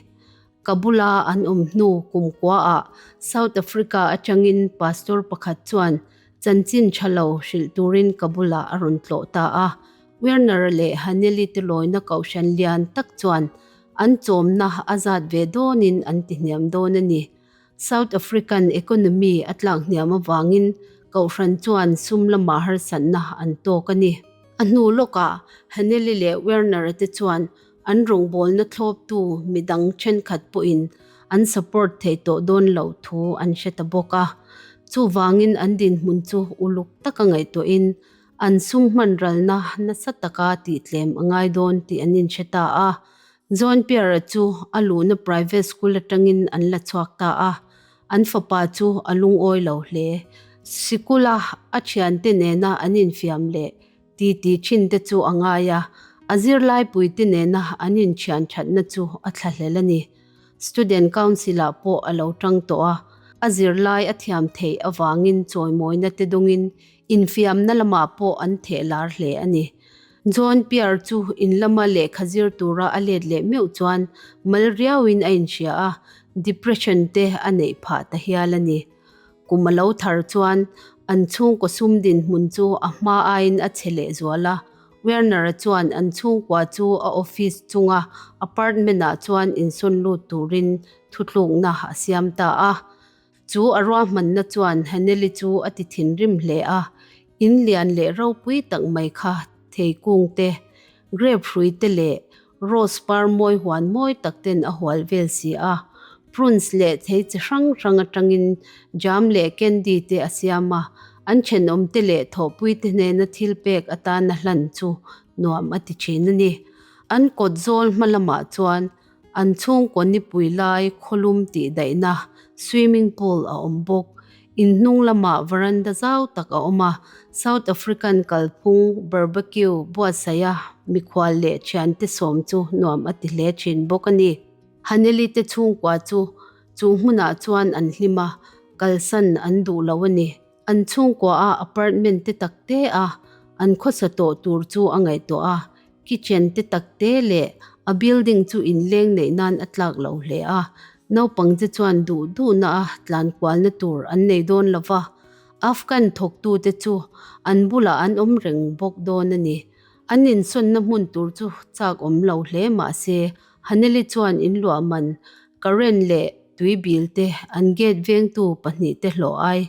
Kabul-a an awm hnu kumkuaah South Africa atangin pastor pakhat chuan chanchin tha lo hrilh turin Kabul-ah a rawn tlawh ta a. Werner-a leh Haneli te lawina kohhran lian tak chuan an chawmna a zat ve dawnin an tihniam dawn a ni. South African economy a tlak hniam avangin Kohhran chuan sum lama harsatna an tawk a ni. A hnu lawkah Haneli leh Werner-a te chuan an rawngbawlna thlawptu midang thenkhat pawhin an support thei tawh dawn loh thu an hre ta bawk a. Chuvangin an dinhmun chu uluk taka ngaihtuahin an sum hman ralna nasa taka tihtlem a ngai dawn tih an inhre ta a. John Pierre-a chu a luhna private school atangin an la chhuak ta a, an fapa chu a lungawi lo hle. Sikula a thiante nena an infiam leh titi thin te chu a ngai a, a zirlaipuite nena an inthian thatna chu a thlahlel a ni. Student Council-ah pawh a lo tang tawh a, a zirlai a thiam theih avangin chawimawina te dawngin infiamna lamah pawh an theh lar hle a ni. John Pierre chu in lama lehkha zir tura a let leh meuh chuan mal riauin a inhria a, depression te a neih phah ta hial a ni. Kum a lo thar chuan an chhungkaw sum dinhmun chu a hma aiin a chhe leh zual a, Werner-a chuan an chhungkua chu a office chunga apartment-ah chuan insawn lut turin thutlukna a siam ta a. Chu a ruahmanna chuan Haneli chu a ti thinrim hle a, in lian leh ropui tak mai kha theikung te, grape hrui te leh rose par mawi huan mawi tak ten a hual vel si a. Prunes leh thei chi hrang hrang atangin jam leh candy te a siam a, an thenawm te leh thawhpui te hnena thil pek atana hlan chu nuam a ti thin a ni. An kawt zawl hma lamah chuan An chhungkaw nipui lai khawlum tih daihna swimming pool a awm bawk. In hnung lamah veranda zau tak a awm a, South African kalphung barbecue buatsaiha mikhual leh thiante sawm chu nuam a ti hle thin bawk a ni. Haneli te chhungkua chu chu hmunah chuan an hlim a, kalsan an duh lo a ni. An chhungkua a apartment te tak te a an khawsa tawh tur chu a ngaihtuah a, kitchen te tak te leh a building chu inleng neih nan a tlak lo hle a, naupang te chuan duh duhna a tlan kualna tur an nei dawn lo va. Afghan thawktute chu an bulah an awm reng bawk dawn a ni. An insawnna hmun tur chu chak awm lo hle mah se, Haneli chuan inluah man, current leh tui bil te an gate vengtu pahnihte hlawh ai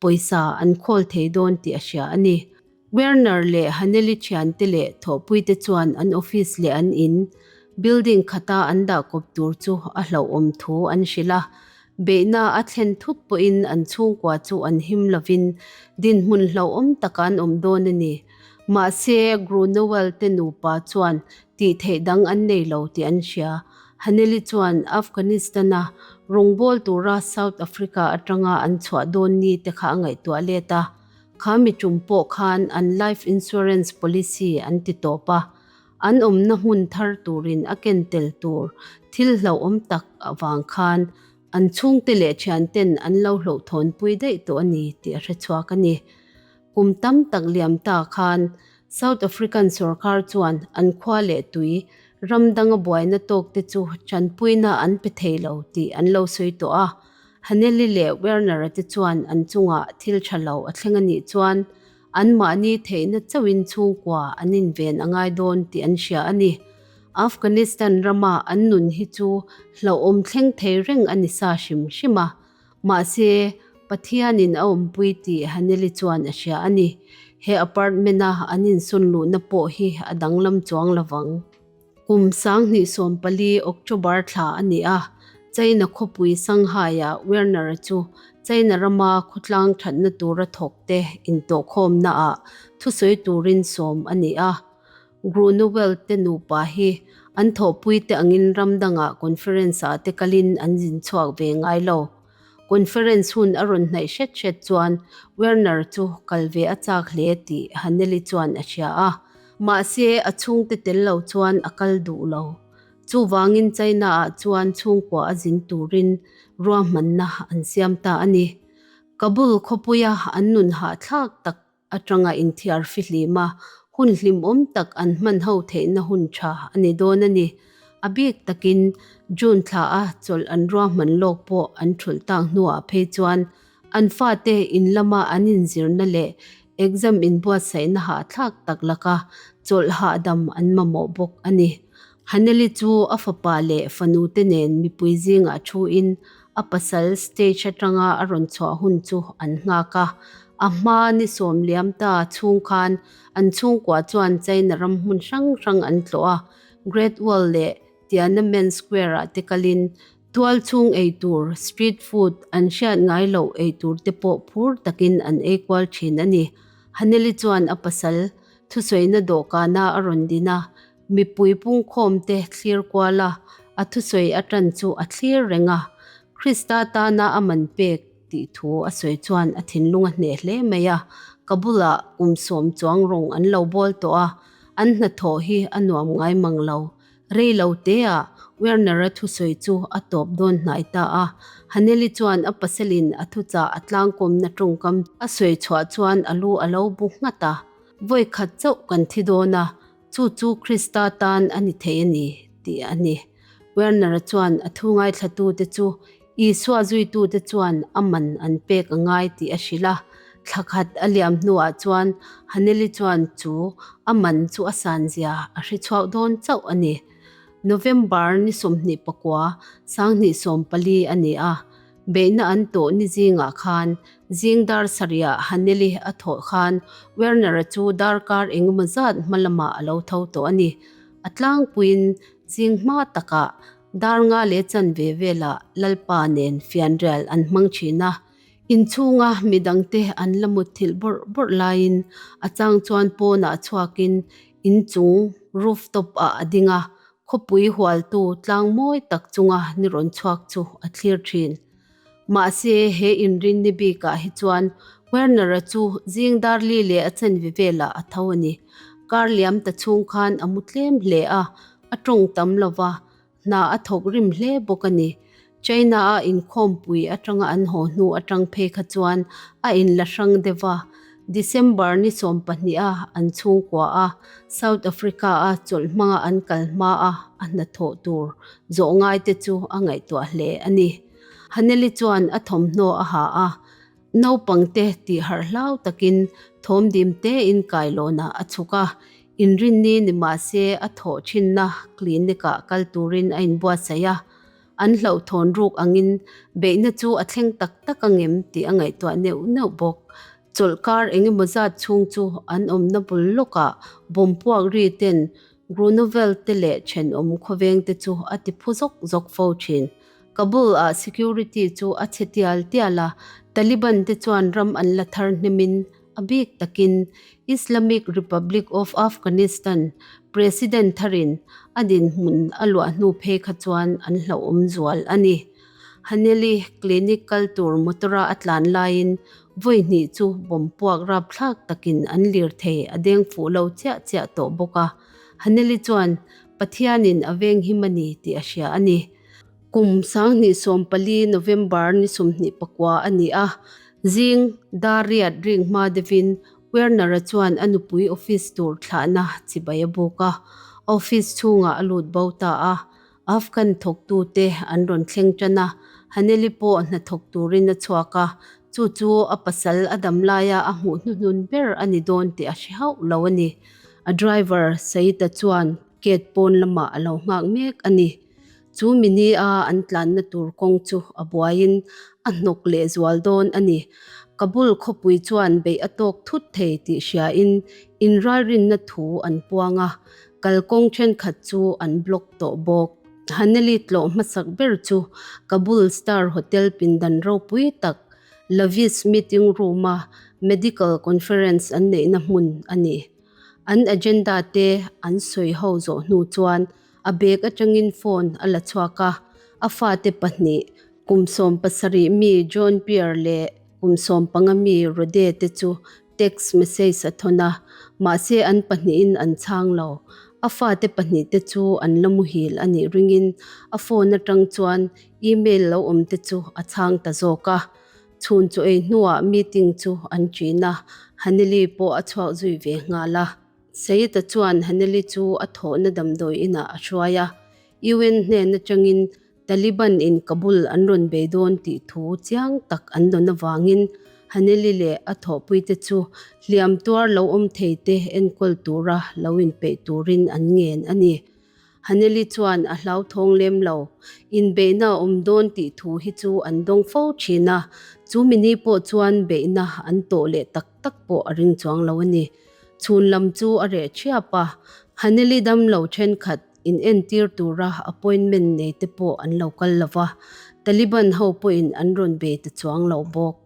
pawisa an khawl thei dawn tih a hria a ni. Werner leh Haneli thiante leh thawhpuite chuan an office leh an in, building khata an dah kawp tur chu a hlauhawm thu an hrilh a. Beihna a thlen thut pawhin an chhungkua chu an him lovin dinhmun hlauhawm taka an awm dawn a ni. Mahse, Grunewald te nupa chuan tih theih dang an nei lo tih an hria. Haneli chuan Afghanistan-a rawngbâwl tura South Africa aṭanga an chhuah dawn ni te kha a ngaihtuah let a. Kha mi ṭum pawh khan an life insurance policy an ti tawp a, an awmna hmun thar turin a ken tel tur thil hlauhawm tak avang khan an chhungte leh ṭhianten an lo hlauhthawnpui daih tawh a ni tih a hre chhuak a ni. Kum tam tak liam ta khan South African sorkar chuan an khua leh tui ram danga buaina tawkte chu ṭanpuina an pe thei lo tih an lo sawi tawh a. Haneli leh Werner-a te chuan an chungah thil ṭha lo a thleng a nih chuan anmahni theihna chauhin chhungkua an inven a ngai dawn tih an hria a ni. Afghanistan rama an nun hi chu hlauhawm thleng thei reng a ni sa hrim hrim a. Mahse, Pathianin a awmpui tih Haneli chuan a hria a ni. He apartment-a an insawn luhna pawh hi a danglam chuang lovang. Kum 2014 October thla a ni a, China khawpui Shanghai-ah Werner-a chu China rama khawtlang thatna tura thawkte intawhkhawmnaah thusawi turin sawm a ni a. Grunewald te nupa hi an thawhpui te angin ram dangah conference ah te kalin an zin chhuak ve ngai lo. Conference hun a rawn hnaih hret hret chuan Werner chu kal ve a chak hle tih Haneli chuan a hria a. Mahse a chhungte tel lo chuan a kal duh lo. Chuvangin China ah chuan chhungkua a zin turin ruahmanna an siam ta a ni. Kabul khawpuia an nun hahthlak tak atanga inthiar fihlim a, hun hlimawm tak an hman ho theihna hun tha a ni dawn a ni. A bik takin June thla a chawlh an ruahman lawk pawh an thulh tak hnuah phei chuan an fate in lama an inzirna leh exam inbuatsaihna hahthlak tak laka chawlh hahdam an mamawh bawk a ni. Haneli chu a fapa leh fanute nen mipui zingah thuin A pasal stage atanga a rawn chhuah hun chu an nghak a. A hma ni sawm liam ta chhung khan an chhungkua chuan China ram hmun hrang hrang an tlawh a, Great Wall leh Tiananmen Square ah te kalin tual chhung ei tur, street food, an hriat ngai loh ei tur te pawh phur takin an ei kual thin a ni. Haneli chuan a pasal thusawiina dawhkana a rawn din a, Mipui pungkhawmte thlir kual a, a thusawi a tan chu a thlir reng a. Krista tana a man pek tih thu a sawi chuan a thinlung a hneh hle mai a. Ka bulah kum sawm chuang rawng an lo bawl tawh a, an hnathawh hi a nuam ngai mang lo. Rei lo teah Werner-a thusawi chu a tawp dawn hnai ta a. Haneli chuan a pasalin a thuchah a tlangkawmna tawngkam a sawi chhuah chuan a lu a lo bu nghat a. Vawi khat chauh kan thi dawn a, Chu chu Krista tan a ni thei a ni, tih a ni. Werner-a chuan a thu ngaithlatute chu Isua zuitute chuan a man an pek a ngai tih a hrilh a. Thla khat a liam hnuah chuan Haneli chuan chu a man chu a sanzia a hre chhuak dawn chauh a ni. November ni 29, 2014 a ni a. Beihna an tawh ni zingah khan zing dar sarihah Haneli a thawh khan Werner-a chu darkar engemaw zat hma lamah a lo tho tawh a ni. A tlangpuiin zing hma takah dar nga leh chanve velah Lalpa nen fianrial an hmang thin a. Inchhunga midangte an la mutthilh bawrh bawrh laiin a chang chuan pawnah chhuakin inchung rooftop ah a ding a, Khawpui hualtu tlang mawi tak chunga ni rawn chhuak chu a thlir thin. Mahse, he inrin ni bikah hi chuan Werner-a chu zing dar li leh a chanve velah a tho a ni. Kar liam ta chhung khan a mu tlem hle a, a tawng tam lo va, hna a thawk rim hle bawk a ni. China-a inkhawmpui atanga an haw hnu atang phei kha chuan a inla hrang deuh a, December ni 12 a an chhungkua a, South Africa-a chawlh hmanga an kal hma a a hnathawh tur zawh ngaite chu a ngaihtuah hle a ni. Haneli chuan a thawmhnaw a ha a. Naupangte tih harh hlau takin thawm dim tein kailawnah a chhuk a, inrinni ni mahse a thawh thinna clinic-ah kal turin a inbuatsaih a. An hlauhthawn ruk angin beihna chu a thleng tak tak angem tih a ngaihtuah neuh neuh bawk. Chawlhkar engemaw zat chhung chu an awmna bul lawkah bomb puak ri ten Grunewald te leh thenawm khawveng te chu a ti phu zawk zawk fo thin. Kabul ah security chu a chhe tial tial a, Taliban te chuan ram an la thar hnemin a bik takin Islamic Republic of Afghanistan President tharin a dinhmun a luah hnu phei kha chuan an hlauhawm zual a ni. Haneli clinic kal tur motor-a a tlan laiin vawi hnih chu bomb puak rapthlak takin an lirthei a deng fuh lo chiah chiah tawh bawk a. Haneli chuan Pathianin a venghim a ni tih a hria a ni. Kum 2014 November ni 24 a ni a, zing dar riat ring hma deuhin Werner-a chuan a nupui office tur thlahna chibai a buk a, office chhungah a lut bo ta a. Afghan thawktute an rawn thleng tan a, Haneli pawh hna thawk turin a chhuak a, chu chu a pasal a dam laia a hmuh hnuhnun ber a ni dawn tih a hre hauh lo a ni. A driver Saita chuan gate pawn lamah a lo nghak mek a ni. Chu mini a an tlanna tur kawng chu a buaiin a hnawk leh zual dawn a ni. Kabul khawpui chuan beih a tawk thut thei tih hriain inralrinna thu an puang a, Kalkawng thenkhat chu an block tawh bawk. Haneli tlawh hmasak ber chu Kabul Star Hotel pindan ropui tak Lavis Meeting Room-a Medical Conference an neihna hmun a ni. An agenda te an sawi ho zawh hnu chuan a bag atangin phone a la chhuak a, a fate pahnih Kum 17 mi John Pierre leh kum 15 mi Rode te chu text message a thawn a, mahse an pahnihin an chhang lo. A fate pahnih te chu an la muhil a nih ringin a phone atang chuan email lo awm te chu a chhang ta zawk a. Chhun chaw ei hnuah meeting chu an ṭin a, Haneli pawh a chhuak zui ve nghal a. Sayita chuan Haneli chu a thawhna damdawi inah a hruai a, UN hnen atangin Taliban in Kabul an rawn bei dawn tih thu chiang tak an dawn avangin Haneli leh a thawhpuite chu hliam tuar lo awm thei te enkawl tura lo inpeih turin an ngen a ni. Haneli chuan a hlauthawng lem lo. Inbeihna a awm dawn tih thu hi chu an dawng fo thin a, chu mini pawh chuan beihna an tawh leh tak tak pawh a ring chuang lo a ni. Chhun lam chu a reh thiap a, Haneli damlo thenkhat In entir tura appointment nei te pawh an lo kal lo va, Taliban ho pawhin an rawn bei ta chuang lo bawk.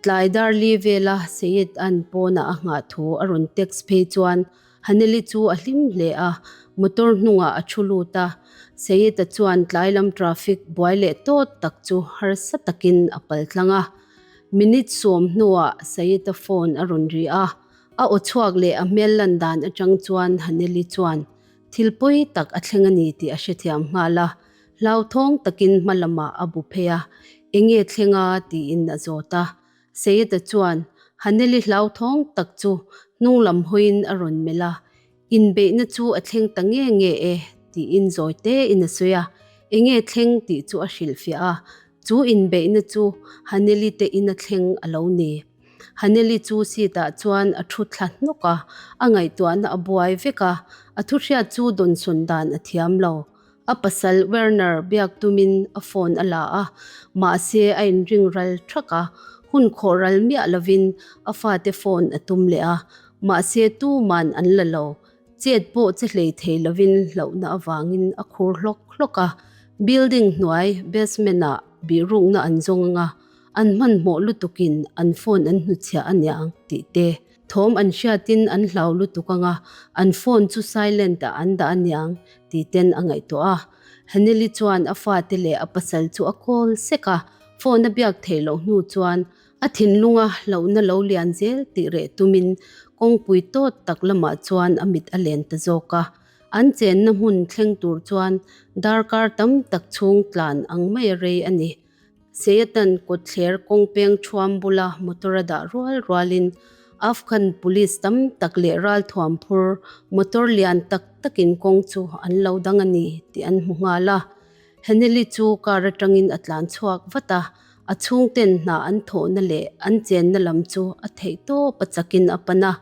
Tlai dar li vela Sayed An pawnah a nghah thu a rawn text phei chuan Haneli chu a hlim hle a, motor hnungah a thu lut a. Sayed-a chuan tlai lam traffic buai leh tawt tak chu harsa takin a pal tlang a. Minute sawm hnuah Sayed-a phone a rawn ri a, a aw chhuak leh a hmel lan dan atang chuan Haneli chuan Thil pawi tak a thleng a ni tih a hrethiam nghal a, hlauthawng takin hma lamah a bu phei a, Enge thleng a? tiin a zawt a. Sayed-a chuan Haneli hlauthawng tak chu hnung lam hawiin a rawn melh a, Inbeihna chu a thleng ta nge nge e, tiin zawi tein a sawi a. Enge thleng tih chu a hrilhfiah a, chu inbeihna chu Haneli te ina thleng a lo ni. Haneli chu seat ah chuan a thu thla hnawk a, a ngaihtuahna a buai vek a, a thu hriat chu dawnsawn dan a thiam lo. A pasal Werner biak tumin a phone a la a, mahse a inring ral thak a, hun khawh ral miah lovin a fate phone a tum leh a, mahse tuman an la lo. Chet pawh che hlei thei lovin hlauhna avangin a khur hlawk hlawk a, building hnuai basement ah bihrukna an zawng anga, An hmanhmawh lutukin an phone an hnuchhiah a niang tih te, thawm an hriatin an hlau lutuk anga an phone chu silent ah an dah a niang tih ten a ngaihtuah a. Haneli chuan a fate leh a pasal chu a call sek a, phone a biak theih loh hnu chuan a thinlunga hlauhna lo lian zel tih reh tumin kawngpui tawt tak lamah chuan a mit a len ta zawk a. An chenna hmun thleng tur chuan darkar tam tak chhung tlan ang mai a rei a ni. Seyatan kawtthler kawngpeng thuam bula motor a dah rual rualin Afghan police tam tak leh ralthuam phur motor lian tak takin kawng chu an lo dang a ni tih an hmu nghal a. Henely chu car atangin a tlan chhuak vat a, A chhungten hna an thawhna leh an chenna lam chu a theihtawp a chakin a pan a.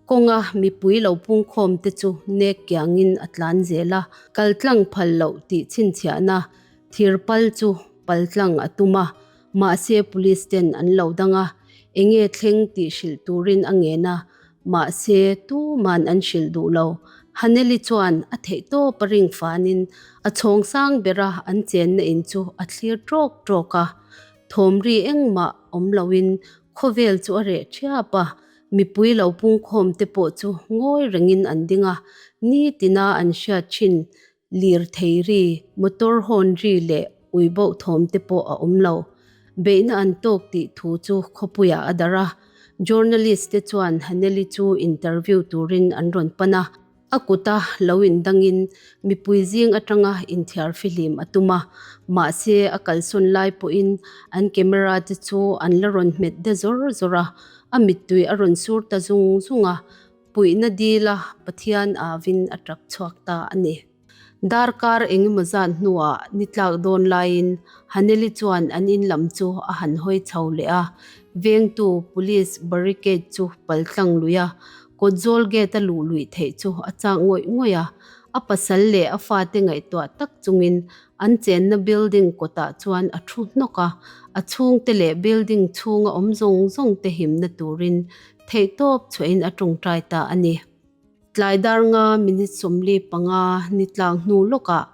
Kawnga mipui lo pungkhawm te chu nek kiangin a tlan zel a, kaltlang phal loh tih chhinchhiahna thir pal chu paltlang a tum a, mahse police ten an lo dang a, enge thleng tih hrilh turin a ngen a, mahse tuman an hrilh duh lo. Haneli chuan a theihtawp a ring fanin a chhawng sang bera an chenna in chu a thlir tawk tawk a, thawmri engmah awm loin khawvel chu a reh thiap a, Mipui lo pungkhawm te pawh chu ngawi rengin an ding a, nitina an hriat thin lirthei ri, motor hawn ri leh ui boh thawm te pawh a awm lo. Beihna an tawk tih thu chu khawpuiah a darh a, journalist te chuan Haneli chu interview turin an rawn pan a. A kuta lo indangin mipui zing atanga inthiar fihlim a tum a, mahse a kalsawn lai pawhin an camera te chu an la rawn hmet de zawr zawr a, a mittui a rawn sur ta zung zung a, puihna dila Pathian avin a tap chhuak ta a ni. Darkar engemaw zat hnuah ni tlak dawn laiin Haneli chuan an in lam chu a han hawi chho leh a, vengtu police barricade chu paltlang lui a, Kawtzawl gate a luh luih theih chu a chak ngawih ngawih a, a pasal leh a fate ngaihtuah tak chungin an chenna building kawtah chuan a thu hnawk a, a chhungte leh building chhunga awm zawng zawng te himna turin theihtawp chhuahin a tawngtai ta a ni. Tlai dar nga minute 45 ni tlang hnu lawkah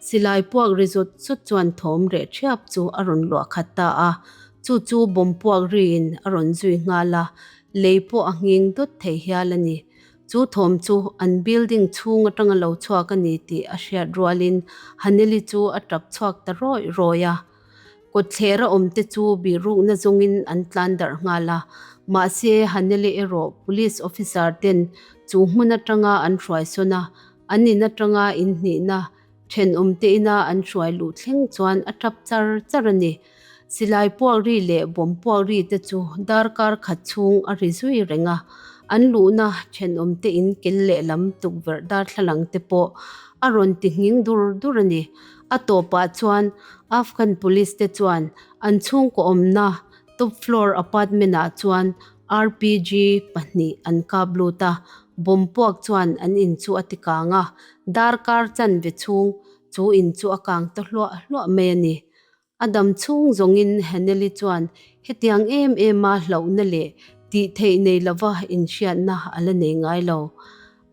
silai puak ri zawt zawt chuan thawm reh thiap chu a rawn luah khat ta a, chu chu bomb puak riin a rawn zui nghal a, Lei pawh a nghing dawt thei hial a ni. Chu thawm chu an building chhung atanga lo chhuak a ni tih a hriat rualin Haneli chu a tap chhuak ta rawih rawih a. Kawtthlera awmte chu bihrukna zawngin an tlan darh nghal a. Mahse, Haneli erawh police officer ten chu hmun atanga an hruai sawn a, an in atanga inhnihna Thenawmte ina an hruai luh thleng chuan a tap char char a ni. Silai puak ri leh bawm puak ri te chu darkar khat chhung a ri zui reng a. An luhna thenawmte in kel lehlam tukverh darthlalang te pawh a rawn ti nghing dur dur a ni. A tawpah chuan Afghan police te chuan an chhungkaw awmna top floor apartment ah chuan RPG pahnih an kap lut a, bomb puak chuan an in chu a ti kang a, darkar chanve chhung chu in chu a kang ta hluah hluah mai a ni. A dam chhung zawngin Haneli chuan hetiang em em a hlauhna leh tih theih nei lova inhriatna a la nei ngai lo.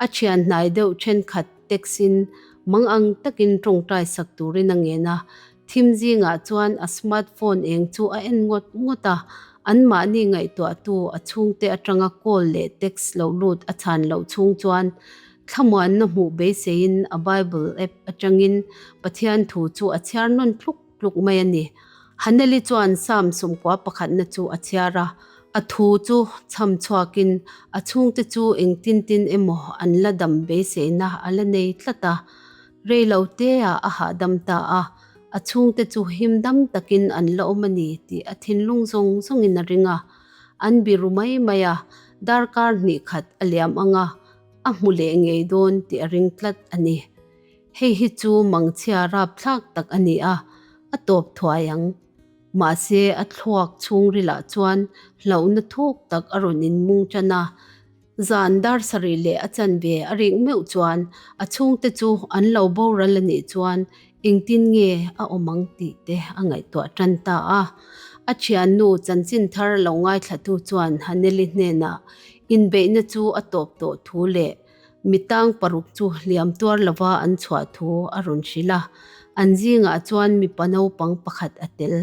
A thian hnai deuh thenkhat text in mang ang takin tawngtai sak turin a ngen a, thim zingah chuan a smart phone eng chu a en ngawt ngawt a, anmahni ngaihtuahtu a chhungte atanga call leh text lo lut a chhan loh chhung chuan thlamuanna hmuh beiseiin a Bible app atangin Pathian thu chu a chhiar nawn tluk tluk mai a ni. Haneli chuan Psalm sawmkua pakhatna chu a chhiar a, a thu chu chham chhuakin a chhungte chu engtin tin emaw an la dam beiseina a la nei tlat a. Rei lo teah a hahdam ta a, a chhungte chu him dam takin an la awm a ni tih a thinlung zawng zawngin a ring a. An biru mai mai a, darkar hnih khat a liam ang a, a hmu leh ngei dawn tih a ring tlat a ni. Hei hi chu mangchhia rapthlak tak a ni a, a tawp thuai ang. Mahse, a thluak chhungrilah chuan hlauhna thuk tak a rawn inmung tan a. Zan dar sarih leh a chanve a rik meuh chuan a chhungte chu an lo boral a nih chuan engtin nge a awm ang tih te a ngaihtuah tan ta a. A thiannu chanchin thar lo ngaithlatu chuan Haneli hnenah inbeihna chu a tawp tawh thu leh Mi tang paruk chu hliam tuar lova an chhuah thu a rawn hrilh a, an zingah chuan mipa naupang pakhat a tel.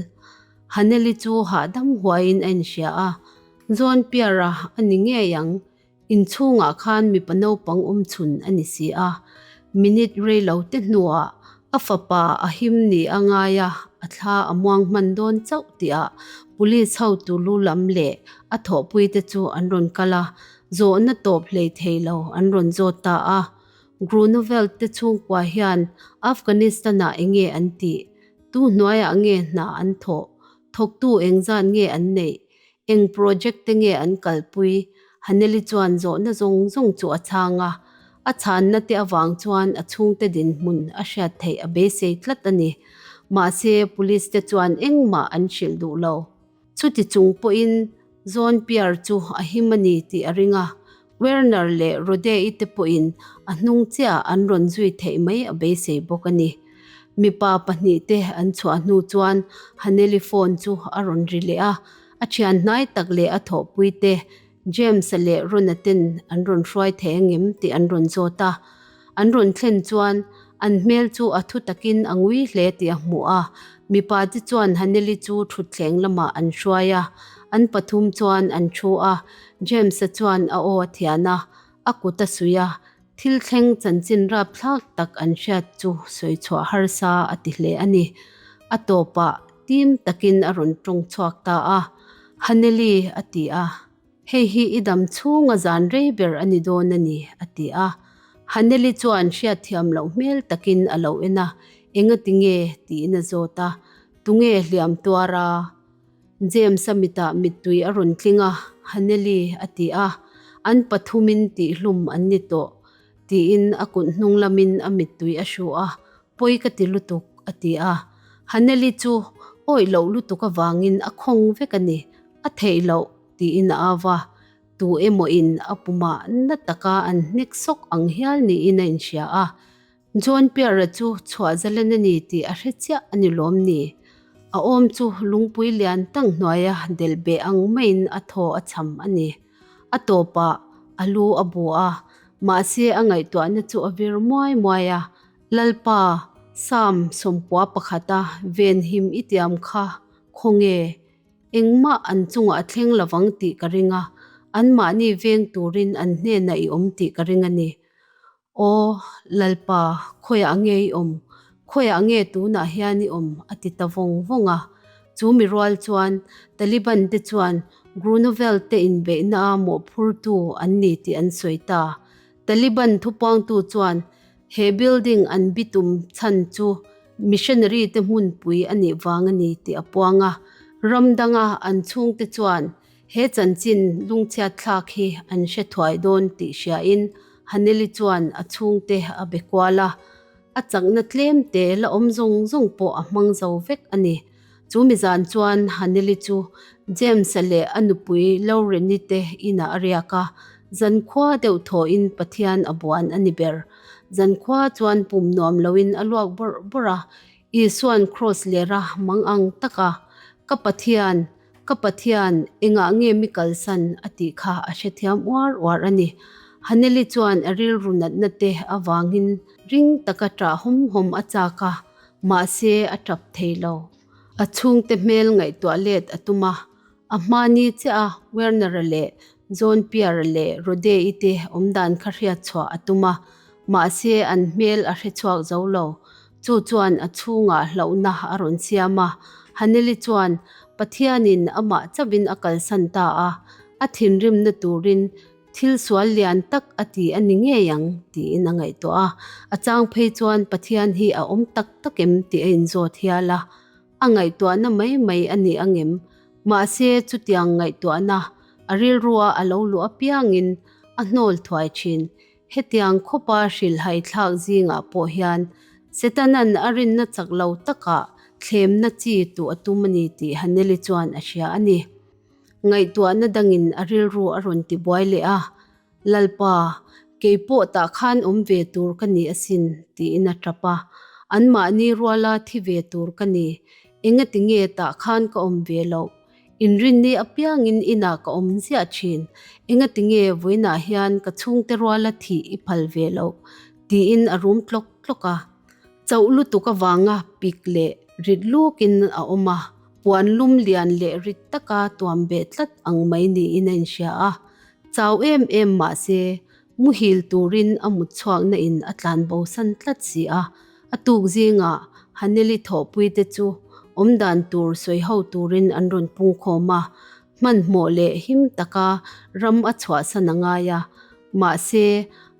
Haneli chu hahdam huaiin a inhria a, John Pierre-a a ni ngei ang, inchhungah khan mipa naupang awm chhun a ni si a. Minute rei lo te hnuah a fapa a him ni a ngai a, a thla a muang hman dawn chauh tihah police hotu lu lam leh a thawhpuite chu an rawn kal a, Zawhna tawp hlei thei lo an rawn zawt ta a. Grunewald te chhungkua hian Afghanistan-ah enge an tih? Tu hnuaiah nge hna an thawh? Thawktu engzat nge an neih? Eng project te nge an kalpui? Haneli chuan zawhna zawng zawng chu a chhang a. A chhanna te avang chuan a chhungte dinhmun a hriat theih a beisei tlat a ni. Mahse, police te chuan engmah an hrilh duh lo. Chuti chung pawhin John Pierre chu a him a ni tih a ring a, Werner leh Rode-i te pawhin a hnung chiah an rawn zui theih mai a beisei bawk a ni. Mipa pahnihte an chhuah hnu chuan Haneli phone chu a rawn ri leh a, a thian hnai tak leh a thawhpuite James-a leh Ron-a ten an rawn hruai thei angem tih an rawn zawt a. An rawn thlen chuan an hmel chu a thu takin a ngui hle tih a hmu a. Mipa te chuan Haneli chu thutthleng lamah an hruai a, an pathum chuan an thu a. James-a chuan a aw a thian a, a kut a suih a, thil thleng chanchin rapthlak tak an hriat chu sawi chhuah harsa a ti hle a ni. A tawpah tim takin a rawn tawng chhuak ta a, Haneli a ti a. Hei hi i dam chhunga zan rei ber a ni dawn a ni, a ti a. Haneli chuan hriatthiam loh hmel takin a lo en a, Engati nge? tiin a zawt a. Tunge hliam tuar a? James-a mitah mittui a rawn tling a, Haneli, a ti a. An pathumin tihhlum an ni tawh, tiin a kut hnung lamin a mittui a hru a. Pawi ka ti lutuk, a ti a. Haneli chu awih loh lutuk avangin a khawng vek a ni. A theih loh, tiin a au a. Tu emaw in a pumah na taka an hnek sawk ang hial niin a inhria a. John Pierre-a chu chhuah zalen a ni tih a hre chiah a ni lawm ni? A awm chu lungpui lian tang hnuaia delh beh ang maiin a thaw a cham a ni. A tawpah a lu a bu a, mahse a ngaihtuahna chu a vir muai muai a, Lalpa, Psalm sawmpua pakhata venhim i tiam kha khawnge? Engmah an chungah a thleng lovang tih ka ring a, anmahni veng turin an hnenah i awm tih ka ring a ni. Aw, Lalpa, khawiah nge i awm? Khawiah nge tunah hian i awm? a ti ta vawng vawng a. Chu mi rual chuan Taliban te chuan Groeneveld te inbeihna a mawhphurtu an ni tih an sawi ta. Taliban thupuangtu chuan he building an bitum chhan chu missionary te hmunpui a nih vang a ni tih a puang a. Ram danga an chhungte chuan he chanchin lungchhiat thlak hi an hre thuai dawn tih hriain Haneli chuan a chhungte a be kual a. A chakna tlem te la awm zawng zawng pawh a hmang zo vek a ni. Chu mi zan chuan Haneli chu James-a leh a nupui Lauren-i te inah a riak a, zankhua deuh thawhin Pathian a buan a ni ber. Zankhua chuan pum nuam loin a luak bawrh bawrh a, Isua'n kraws lera mang ang taka, Ka Pathian, ka Pathian, engah nge mi kalsan? a tih kha a hrethiam uar uar a ni. Haneli chuan a rilru natna te avangin ring taka ṭah hawm hawm a chak a, mahse a ṭap thei lo. A chhungte hmel ngaihtuah let a tum a, a hmani chiah a Werner-a leh John Pierre-a leh Rode-i te awmdan kha hriat chhuah a tum a, mahse an hmel a hre chhuak zo lo. Chu chuan a chhungah hlauhna a rawn siam a, Haneli chuan Pathianin amah chauhin a kalsan ta a, a thinrimna turin Thil sual lian tak a ti a ni ngei ang tiin a ngaihtuah a, a chang phei chuan Pathian hi a awm tak tak em tih a inzawt hial a, a ngaihtuahna mai mai a ni angem? Mahse chutiang ngaihtuahna a rilrua a lo luh apiangin a hnawl thuai thin. Hetiang khawpa hrilhhai thlak zingah pawh hian Setanan a rinna chak lo takah thlemna chi tuh a tum a ni tih Haneli chuan a hria a ni. Ngaihtuahna dangin a rilru a rawn ti buai leh a, Lalpa, kei pawh tah khan awm ve tur ka ni asin, tiin a tap a. Anmahni ruala thi ve tur ka ni. Engati nge tah khan ka awm ve loh? Inrinni apiangin inah ka awm ziah thin. Engati nge vawiinah hian ka chhungte ruala thih i phal ve loh? tiin a rum tlawk tlawk a. Chauh lutuk avanga pik leh rit lukin a awm a. Puan lum lian leh rit taka tuam beh tlat ang mai niin a inhria a, chau em em mah se muhil turin a mut chhuakna in a tlan bosan tlat si a. A tuk zingah Haneli thawhpuite chu awmdan tur sawi ho turin an rawn pungkhawm a, hmanhmawh leh him taka ram a chhuahsan a ngai a, mahse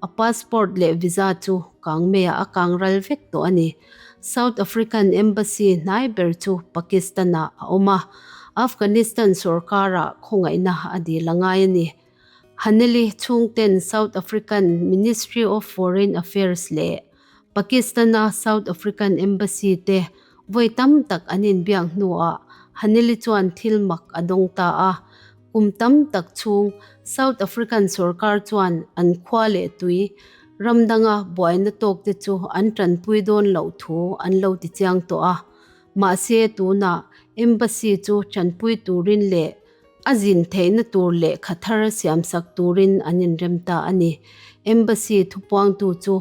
a passport leh visa chu kangmeiah a kang ral vek tawh a ni. South African Embassy hnai ber chu Pakistan-ah a awm a, Afghanistan sorkara khawngaihna a dil a ngai a ni. Haneli chhungten South African Ministry of Foreign Affairs leh Pakistan-a South African Embassy te Vawi tam tak an inbiak hnuah Haneli chuan thil mak a dawng ta a. Kum tam tak chhung South African sorkar chuan an khua leh tui ram danga buaina tawkte chu an tanpui dawn loh thu an lo ti chiang tawh a. Mahse tunah Embassy chu tanpui turin leh A zin theihna tur lehkha thar siamsak turin an inrem ta a ni. Embassy thupuangtu chu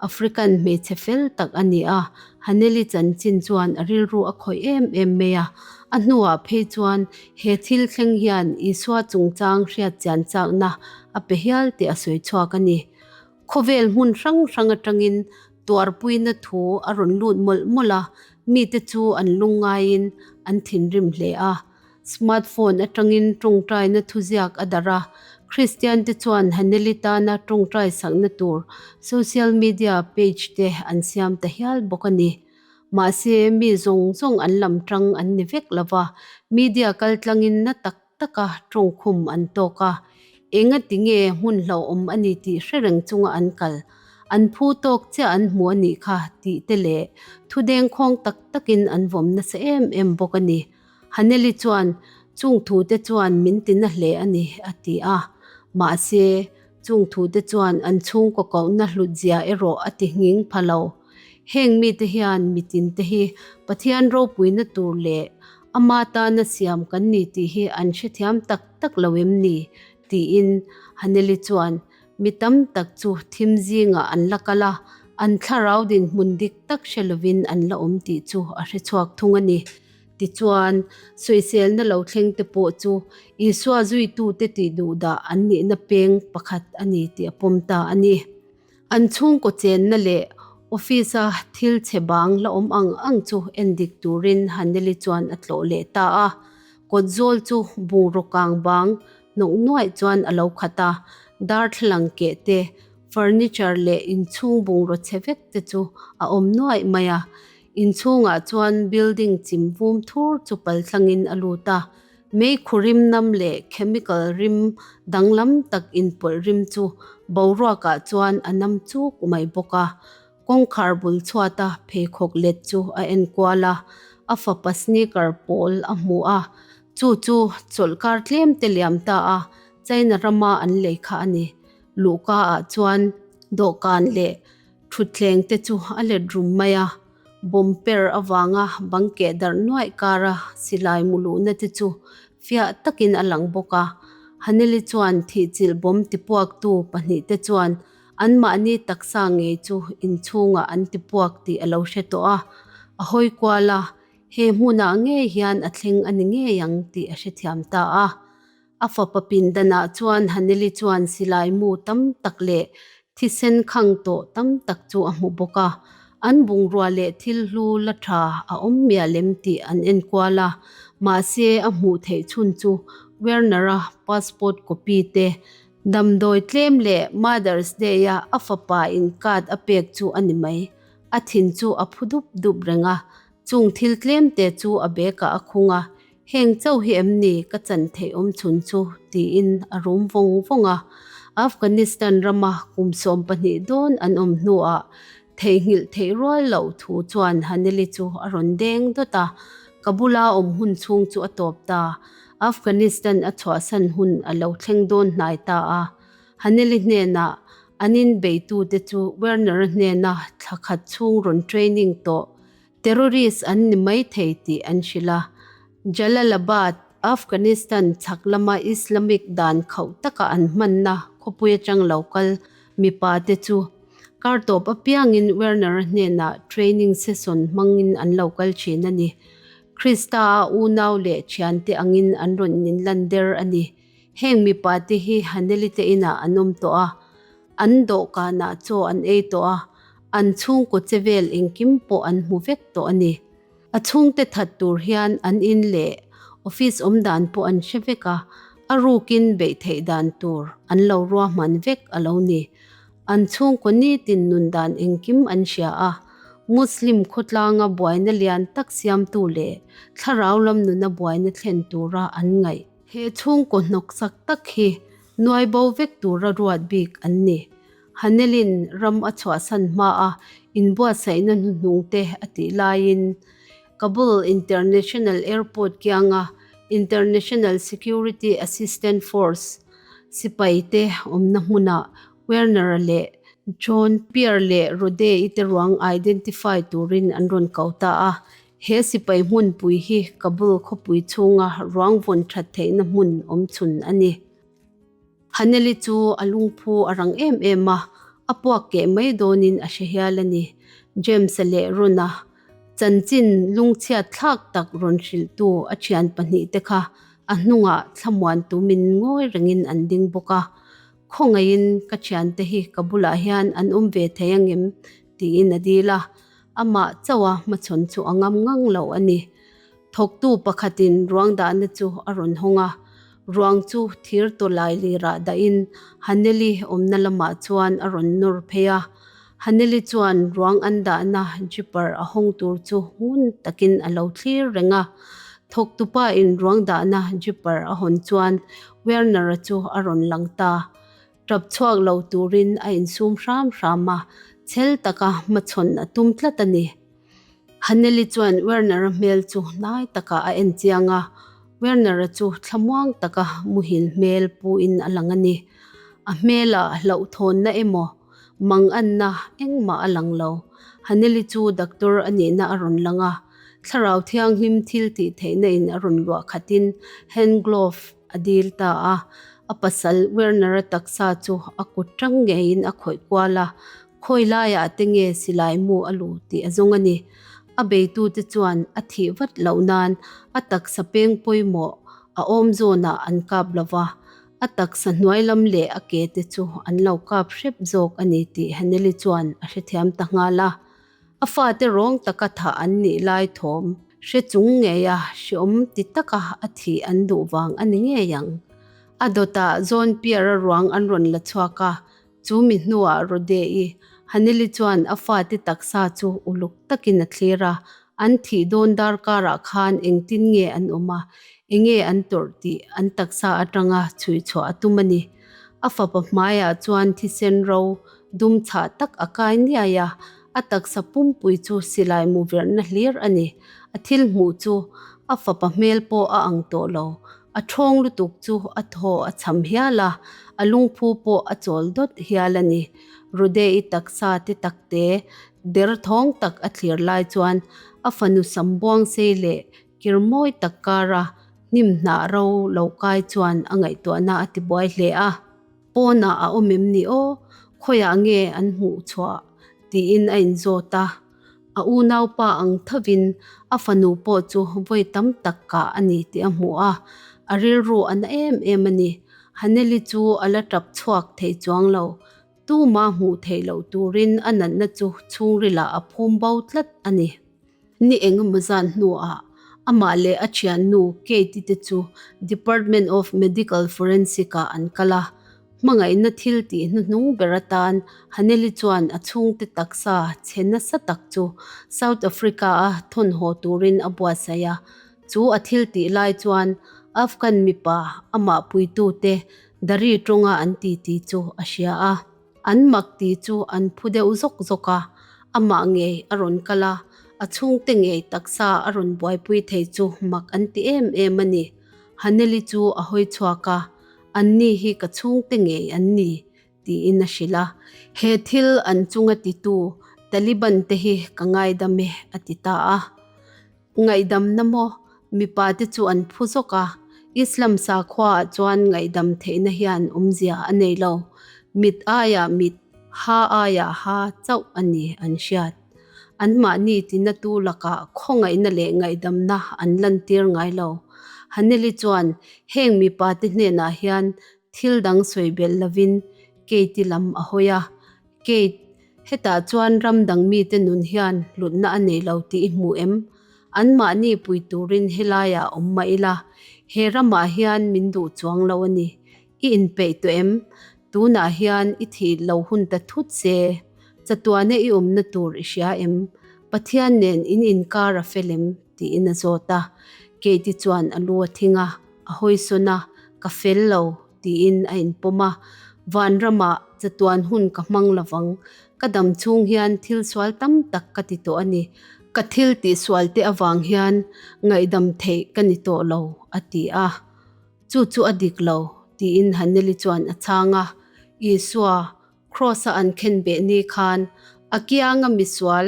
African hmeichhe fel tak a ni a, Haneli chanchin chuan a rilru a khawih em em mai a. A hnuah phei chuan he thil thleng hian Isua chungchang hriat chian chakna a pe hial tih a sawi chhuak a ni. Khawvel hmun hrang hrang atangin tuarpuina thu a rawn lut mawlh mawlh a, mite chu an lungngaiin an thinrim hle a. Smartphone atangin tawngtaina thuziak a darh a, Kristiante chuan Haneli tana tawngtai sakna tur social media page te an siam ta hial bawk a ni. Mahse, mi zawng zawng an lam tang an ni vek lo va, media kaltlangin na tak taka tawngkhum an tawk a, engati nge hmun hlauhawm a ni tih hre reng chunga an kal? An phu tawk chiah an hmu a nih kha tih te leh thu dengkhawng tak takin an vawm nasa em em bawk a ni. Haneli chuan, Chung thute chuan min ti na hle a ni, a ti a. Mahse, chung thute chuan an chhungkaw kohna hlutzia erawh a ti nghing pha lo. Heng mite hian mitinte hi Pathian ropuina tur leh ama tana siam kan ni tih hi an hrethiam tak tak lo em ni? tiin Haneli chuan mi tam tak chu thim zingah an la kal a, an thlarau dinhmun dik tak hre lovin an la awm tih chu a hrechhuak thung a ni. Tichuan, sawiselna lo thleng te pawh chu Isua zuitute tih duhdah an nihna peng pakhat a ni tih a pawm ta a ni. An chhungkaw chenna leh office-a thil chhe bang la awm ang ang chu endik turin Haneli chuan a tlawh leh ta a. Kawtzawl chu bungraw kang bang hnawk nuaih chuan a lo khat a, darthlalang keh te, furniture leh inchhung bungraw chhe vek te chu a awm nuaih mai a. Inchhungah chuan building chim vum thur chu paltlangin a lut a. Meikhu rim nam leh chemical rim danglam tak inpawlh rim chu boruakah chuan a nam chuk mai bawk a. Kawngkhar bul chhuata pheikhawk let chu a en kual a, a fapa sneaker pawl a hmu a, chu chu chawlhkar tlem te liam ta a, China rama an lei kha a ni. Luhka ah chuan dawhkan leh thutthleng te chu a let rum mai a. Bomb per avanga bang keh darh nuaih kara silai mu luhna te chu fiah takin a lang bawk a. Haneli chuan thihchilh bomb tipuaktu pahnihte chuan anmahni taksa ngei chu inchhungah an tipuak tih a lo hre tawh a. A hawi kual a, he hmunah ngei hian a thleng a ni ngei ang tih a hrethiam ta a. A fapa pindanah chuan Haneli chuan silai mu tam tak leh thisen khang tawh tam tak chu a hmu bawk a. An bungrua leh thil hlu la tha a awm miah lem tih an enkual a, mahse a hmuh theih chhun chu Werner-a passport copy te, damdawi tlem leh Mother's Day-a a fapa in card a pek chu a ni mai. A thin chu a phu dup dup reng a, Chung thil tlemte chu a bag-ah a khung a, Heng chauh hi em ni ka chan theih awm chhun chu? tiin a rum vawng vawng a. Afghanistan rama kum 12 dawn an awm hnuah theihnghilh theih rual loh thu chuan Haneli chu a rawn deng dawt a, Kabul-a awm hun chhung chu a tawp ta. Afghanistan a chhuahsan hun a lo thleng dawn hnai ta a. Haneli hnenah an inbeitute chu Werner-a hnena thla khat chhung rawn training tawh terrorist an ni mai thei tih an hrilh a. Jalalabad, Afghanistan chhak lama Islamic dan khauh taka an hmanna khawpui atang lo kal mipa te chu kar tawp apiangin Werner-a hnenah training session hmangin an lo kal thin a ni. Krista-a unau leh thiante angin an rawn inlan der a ni. Heng mipa te hi Haneli te inah an awm tawh a, an dawhkanah chaw an ei tawh a, an chhungkaw che vel engkim pawh an hmu vek tawh a ni. A chhungte that tur hian an in leh office awm dan pawh an hre vek a, a rukin beih theih dan tur an lo ruahman vek a lo ni. An chhungkaw nitin nun dan engkim an hria a, Muslim khawtlanga buaina lian tak siamtu leh thlarau lam nuna buaina thlen tura an ngaih. He chhungkaw hnawksak tak hi nuai bo vek tura ruat bik an ni. Hanelin ram a chhuahsan hmaa inbuatsaihna hnuhnung te a tih laiin Kabul International Airport kianga International Security Assistance Force sipaite awmna hmunah Werner-a leh John Pierre leh Rode-i te ruang identify turin an rawn ko ta a. He sipai hmunpui hi Kabul khawpui chhunga ruang vawn that theihna hmun awmchhun a ni. Haneli chu a lungphu a rang em em a, a puak keh mai dawnin a hre hial a ni. James-a leh Ron-a chanchin lungchhiat thlak tak rawn hrilhtu a thian pahnihte kha a hnungah thlamuan tumin ngawi rengin an ding bawk a. Khawngaihin ka thiante hi ka bulah hian an awm ve thei angem? tiin a dil a, amah chauha hmachhawn chu a ngam ngang lo a ni. Thawktu pakhatin ruang dahna chu a rawn hawng a, ruang chu thir tawlai lirah dahin Haneli awmna lamah chuan a rawn nawr phei a. Haneli chuan ruang an dahna jipper a hawng tur chu ngun takin a lo thlir reng a. Thawktupain ruang dahna jipper a hawn chuan Werner-a chu a rawn lang ta. Tap chhuak lo turin a insum hram hram a, chhel taka hmachhawn a tum tlat a ni. Haneli chuan Werner-a hmel chu hnai takah a en chiang a, Werner-a chu thlamuang taka muhil hmel puin a lang a ni. A hmelah hlauhthawnna emaw, manganna engmah a lang lo. Haneli chu doctor a nihna a rawn lang a, thlarau thianghlim thil tih theihna in a rawn luah khatin hand glove a dil ta a. A pasal Werner-a taksa chu a kut tang ngeiin a khawih kual a, Khawi laiah te nge silai mu a lu tih a zawng a ni. A beitute chuan a thih vat loh nan a taksa peng pawimawh a awm zawnah an kap lo va, a taksa hnuai lam leh a ke te chu an lo kap hrep zawk a ni tih Haneli chuan a hrethiam ta nghal a. A fate rawng taka thah an nih lai thawm hre chung ngeia hreawm ti taka a thih an duh vang a ni ngei ang. A dawtah John Pierre-a ruang an rawn la chhuak a, Chu mi hnuah Rode-i, Haneli chuan a fate taksa chu uluk takin a thlir a, an thih dawn darkarah khan engtin nge an awm a, enge an tawrh tih an taksa atanga chhui chhuah a tum a ni. A fapa hmaiah chuan thisen ro dum chhah tak a kai niai a, a taksa pumpui chu silai mu verhna hlir a ni. A thil hmuh chu a fapa hmel pawh a ang tawh lo, A ṭhawng lutuk chu a thaw a cham hial a, a lungphu pawh a chawl dawt hial a ni. Rude-i taksa te takte der thawng tak a thlir lai chuan a fanu sam buang sei leh kir mawi tak kara hnim hnah ro lo kai chuan a ngaihtuahna a tibuai hle a. Pawnah a awm em ni aw? Khawiah nge an hmuh chhuah? tiin a inzawt a. A unaupa ang thovin a fanu pawh chu vawi tam tak kah a ni tih a hmu a, a rilru a na em em a ni. Haneli chu a la tap chhuak thei chuang lo. Tuma hmuh theih loh turin a natna chu chhungrilah a phum bo tlat a ni. Ni engemaw zan hnuah amah leh a thiannu Kate-i te chu Department of Medical Forensic-ah an kal a. Hmangaihna thil tih hnuhnung ber atan Haneli chuan a chhungte taksa chhe nasa tak chu South Africa-a thawn haw turin a buatsaih a. Chu a thil tih lai chuan Afghan mipa amah puitute Dari tawnga an titi chu a hria a. An mak tih chu an phu deuh zawk zawk a, amah ngei a rawn kal a, a chhungte ngei taksa a rawn buaipui thei chu mak an ti em em a ni. Haneli chu a hawi chhuak a, Anni hi ka chhungte ngei an ni, tiin a hrilh a. He thil an chunga titu Taliban te hi ka ngaidam e, a ti ta a. Ngaihdamna maw? Mipa te chu an phu zawk a, Islam sakhuaah chuan ngaihdam theihna hian awmzia a nei lo. Mit aiah mit, ha aiah ha chauh a ni an hriat. Anmahni tinatu lakah khawngaihna leh ngaihdamna an lantir ngai lo. Haneli chuan heng mipa te hnenah hian thil dang sawi belh lovin Kate-i lam a hawi a, Kate, hetah chuan ram dang mite nun hian hlutna a nei lo tih i hmu em? Anmahni pui turin helaiah awm mah ila, he ramah hian min duh chuang lo a ni. I inpeih tawh em? Tunah hian i thih lo hun ta thut che. Chatuana i awmna tur i hria em? Pathian nen in inkar a fel em? tiin a zawt a. Kate-i chuan a lu a thing a, a hawisawn a, Ka fel lo. Tiin a inpawm a, Vanramah chatuan hun ka hmang lovang, ka dam chhung hian thil sual tam tak ka ti tawh a ni. Ka thil tihsualte avang hian ngaihdam theih ka ni tawh lo, a ti a. Chu chu a dik lo, tiin Haneli chuan a chhang a. Isua, Kraws-a an khenbeh ni khan a kianga misual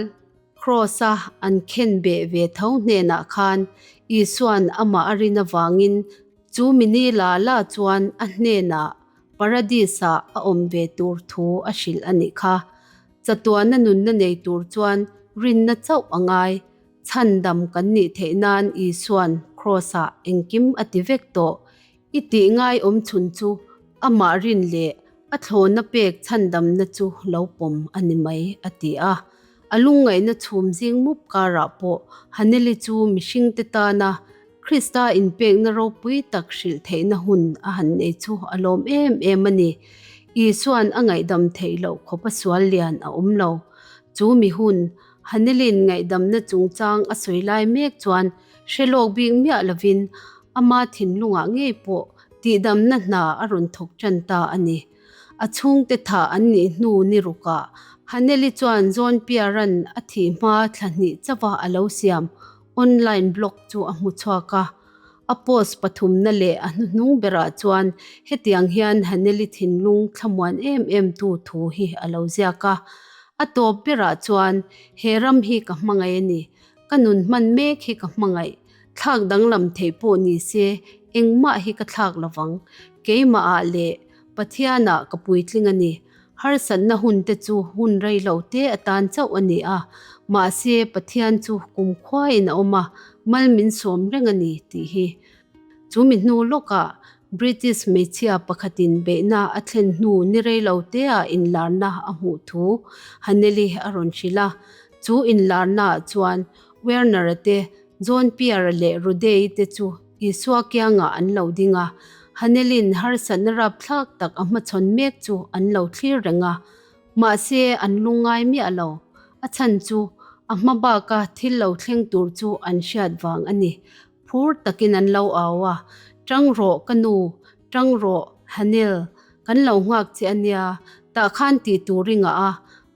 Kraws-a an khenbeh ve tho hnenah khan Isua'n amah a rin avangin chu mi ni la la chuan a hnenah Paradis-ah a awm ve tur thu a hrilh a nih kha. Chatuana nunna nei tur chuan rinna chauh a ngai. Chhandam kan nih theih nan Isua'n Kraws-ah engkim a ti vek tawh. I tih ngai awm chhun chu amah rin leh a thlawna pek chhandamna chu lo pawm a ni mai, a ti a. A lungngaihna chhum zing mup karah pawh Haneli chu mihringte tana Krista inpekna ropui tak hrilh theihna hun a han nei chu a lawm em em a ni. Isua'n a ngaihdam theih loh khawpa sual lian a awm lo. Chu mi hun, Haneli'n ngaihdamna chungchang a sawi lai mek chuan hre lawk bik miah lovin ama thinlungah ngei pawh tihdamna hna a rawn thawk tan ta a ni. A chhungte thah an nih hnu ni rukah Haneli chuan John Pierre-a'n a thih hma thla hnih chauha a lo siam online blog chu a hmu chhuak a. A post pathumna leh a hnuhnung berah chuan hetiang hian Haneli thinlung thlamuan em em tu thu hi a lo ziak a. A tawp berah chuan, He ram hi ka hmangaih a ni. Ka nun hman mek hi ka hmangaih. Thlak danglam theih pawh ni se engmah hi ka thlak lovang. Keimahah leh Pathianah ka puitling a ni. Harsatna hun te chu hun rei lo te atan chauh a ni a, mahse Pathian chu kumkhuain a awm a, mal min sawm reng a ni tih hi. Chu mi hnu lawkah British hmeichhia pakhatin beihna a thlen hnu ni rei lo teah inlarna a hmuh thu Haneli a rawn hrilh a. Chu inlarnaah chuan Werner-a te, John Pierre-a leh Rudey-i te chu Isua kiangah an lo ding a, Hanelin harsatna rapthlak tak a hmachhawn mek chu an lo thlir reng a. Mahse, an lungngai miah lo. A chhan chu a hma baka thil lo thleng tur chu an hriat vang a ni. Phur takin an lo au a, Tang rawh ka nu, tang rawh Hanel, kan lo nghak che a nia, tah khan tih tur i ngah a,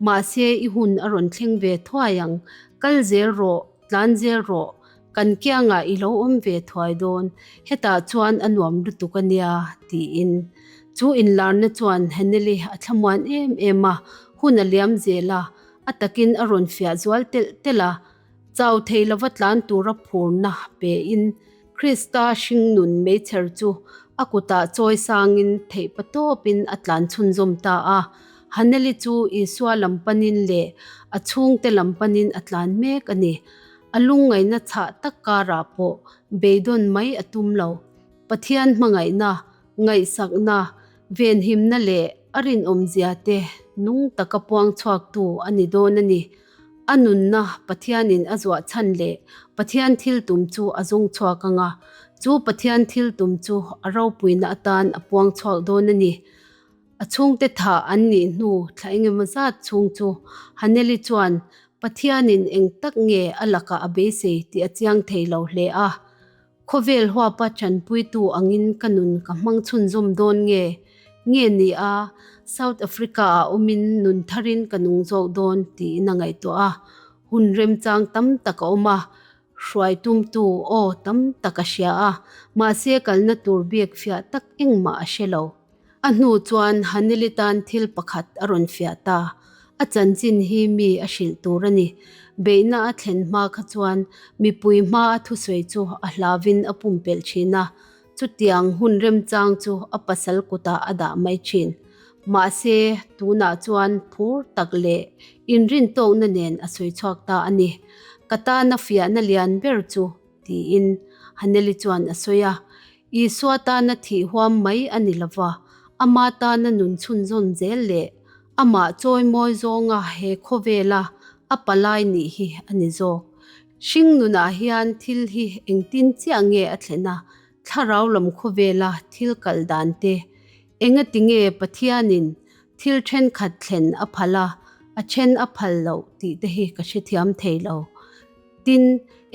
mahse i hun a rawn thleng ve thuai ang, kal zel rawh, tlan zel rawh, kan kiangah i lo awm ve thuai dawn, hetah chuan a nuam lutuk a nia, tiin. Chu inlarna chuan Haneli a thlamuan em em a, hun a liam zel a, a takin a rawn fiah zual telh telh a, Chau thei lova tlan tura phurna pein Krista hringnun meichher chu a kutah chawi sangin theih patawpin a tlan chhunzawm ta a. Haneli chu Isua lam panin leh a chhungte lam panin a tlan mek a ni. A lungngaihna chhah tak karah pawh beidawn mai a tum lo. Pathian hmangaihna, ngaihsakna, venhimna leh a rinawmzia te nung taka puang chhuaktu a ni dawn a ni. A nunna Pathianin a zuah chhan leh Pathian thil tum chu a zawng chhuak ang a, chu Pathian thil tum chu a ropuina atan a puang chhuak dawn a ni. A chhungte thah an nih hnu thla engemaw zat chhung chu Haneli chuan Pathianin eng tak nge a lakah a beisei tih a chiang thei lo hle a. Khawvel huapa chanpuitu angin ka nun ka hmang chhunzawm dawn nge? Nge ni a, South Africa-ah awmin nun tharin ka nung zawk dawn tiin a ngaihtuah a. Hun remchang tam tak a awm a, hruai tumtu aw tam tak a hria a, mahse kalna tur bik fiah tak engmah a hre lo. A hnu chuan Haneli tan thil pakhat a rawn fiah ta. A chanchin hi mi a hrilh tur a ni. Beihna a thlen hma kha chuan mipui hma a thusawi chu a hlavin a pumpelh thin a, chutiang hun remchang chu a pasal kutah a dah mai thin. Mahse, tunah chuan phur tak leh inrintawkna nen a sawi chhuak ta a ni. Ka tana fiahna lian ber chu tiin Haneli chuan a sawi a. Isua tana thih huam mai a ni lova, ama tana nun chhunzawn zel leh amah chawimawi zawnga he khawvela a palai nih hi a ni zawk. Hring nunah hian thil hi engtin chiah nge a thlen a, thlarau lam khawvela thil kal dan te, engati nge Pathianin thil thenkhat thlen a phal a, a then a phal loh tih te hi ka hrethiam thei lo. Tin,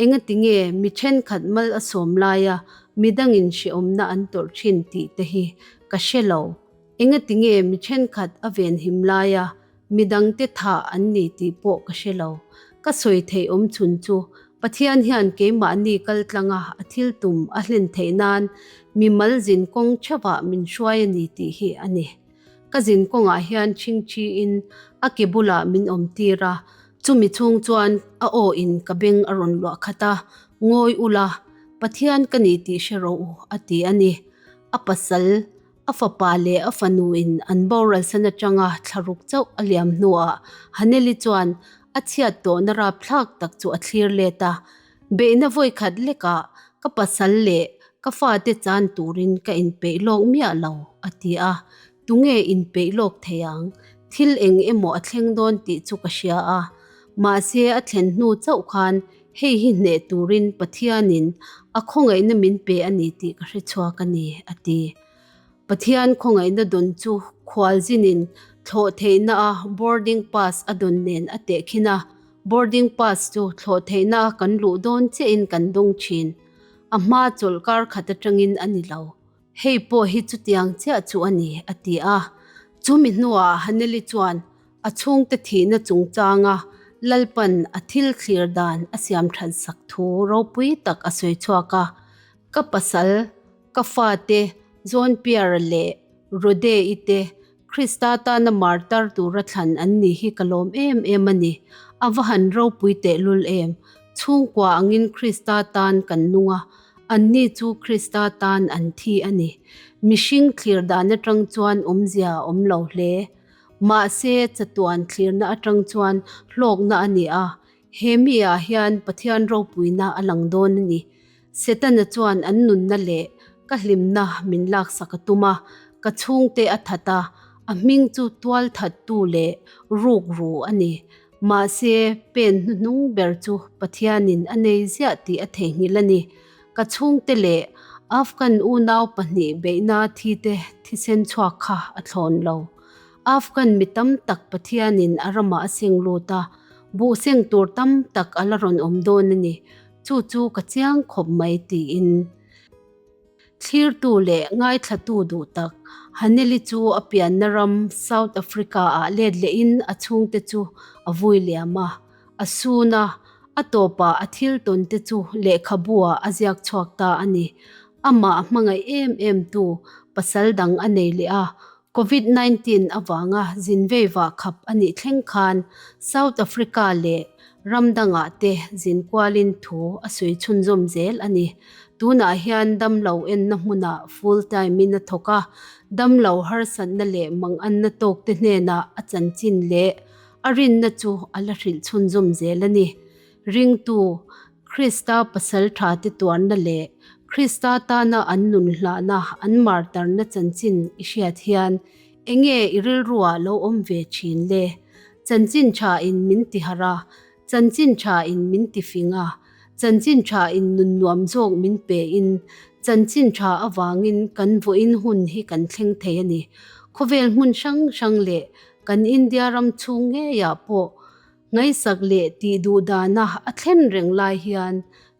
engati nge mi thenkhat mal a sawm laia midangin hrehawmna an tawrh thin tih te hi ka hre lo. Engati nge mi thenkhat a venhim laia midangte thah an ni tih pawh ka hre lo. Ka sawi theih awm chhun chu Pathian hian keimahni kal tlanga a thil tum a hlen theih nan mimal zin kawng theuhah min hruai a ni tih hi a ni. Ka zin kawngah hian chhingchhiin a ke bulah min awm tir a, chumi chhung chuan a aw in ka beng a rawn luah khat a, Ngawi ula, Pathian ka ni tih hre rawh u a ti a ni. A pasal, a fapa leh a fanu in an boral san atanga thlaruk chauh a liam hnuah Haneli chuan a chhiat tawhna rapthlak tak chu a thlir let a, Beihna vawikhat lekah ka pasal leh ka fate chan turin ka inpeih lawk miah lo, a ti a. Tunge inpeih lawk thei ang? Thil eng emaw a thleng dawn tih chu ka hria a. Mahse a thlen hnu chauh khan hei hi hneh turin Pathianin a khawngaihna min pe a ni tih ka hre chhuak a ni, a ti. Pathian khawngaihna dawn chu khualzinin thlawh theihna a boarding pass a dawn nen a tehkhin a, boarding pass chu thlawh theihna a kan luh dawn chiahin kan dawng thin. A hma chawlh kar khat atangin a ni lo. Hei pawh hi chutiang chiah chu a ni, a ti a. Chumi hnuah Haneli chuan a chhungte thihna chungchanga Lalpan a thil thlir dan a siam that sak thu ropui tak a sawi chhuak a. Ka pasal, ka fate, John Pierre leh Rode-i te Krista tana martar tura thlan an ni hi ka lawm em em a ni. A va han ropui tehlul em! Chhungkua angin Krista tan kan nung a, anni chu Krista tan an thi a ni. Mihring thlir dan atang chuan awmzia a awm lo hle. Mahse, chatuan thlirna atang chuan hlawkna a ni a, he mi ah hian Pathian ropuina a lang dawn a ni. Setana chuan an nunna leh ka hlimna min laksak a tum a, ka chhungte a that a, a hming chu tual thattu leh ruk ru a ni. Mahse, pen hnuhnung ber chu Pathianin a nei ziah tih a theihnghilh a ni. Ka chhungte leh Afghan unau pahnih beihna thite thisen chhuak kha a thlawn lo. Afghan mi tam tak Pathianin a ramah a seng lut a, buh seng tur tam tak a la rawn awm dawn a ni. Chu chu ka chiang khawp mai tiin thlirtu leh ngaithlatu duh tak Haneli chu a pianna ram South Africa ah let lehin a chhungte chu a vui liam a, a sun a, a tawpah a thil tawn te chu lehkhabu ah a ziak chhuak ta a ni. Amah hmangaih em em tu pasal dang a nei leh a, Covid 19 avanga zin vei vah khap a nih thleng khan South Africa leh ram dangah te zin kualin thu a sawi chhunzawm zel a ni. Tunah hian damlo enna hmunah full time in a thawk a, damlo harsatna leh manganna tawkte hnenah a chanchin leh a rinna chu a la hrilh chhunzawm zel a ni. Ringtu Krista pasal thate tuarna leh Krista tana an nun hlahna an martarna chanchin i hriat hian enge i rilruah lo awm ve thin le? Chanchin tha in min ti harh a, chanchin tha in min ti fing a, chanchin tha in nun nuam zawk min pe in, chanchin tha avangin kan vawiin hun hi kan thleng thei a ni. Khawvel hmun hrang hrang leh kan India ram chhung ngeiah pawh Ngaihsak leh tih duh dana a thlen reng lai hian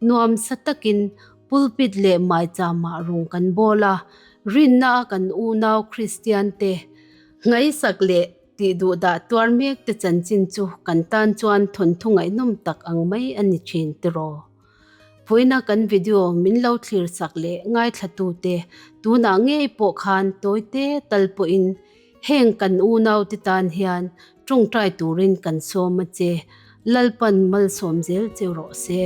nuam sa takin pulpit leh maicham-ah rung kan bawl a, rinna a kan unau Kristiante ngaihsak leh tih duh dah tuar mek te chanchin chu kan tan chuan thawnthu ngaihnawm tak ang mai a ni thin tiraw? Vawiina kan video min lo thlir sak leh ngaithlatute tunah ngei pawh khan tawite tal pawhin Heng kan unaute tan hian tawngtai turin kan sawm a che, Lalpan malsawm zel che rawh se.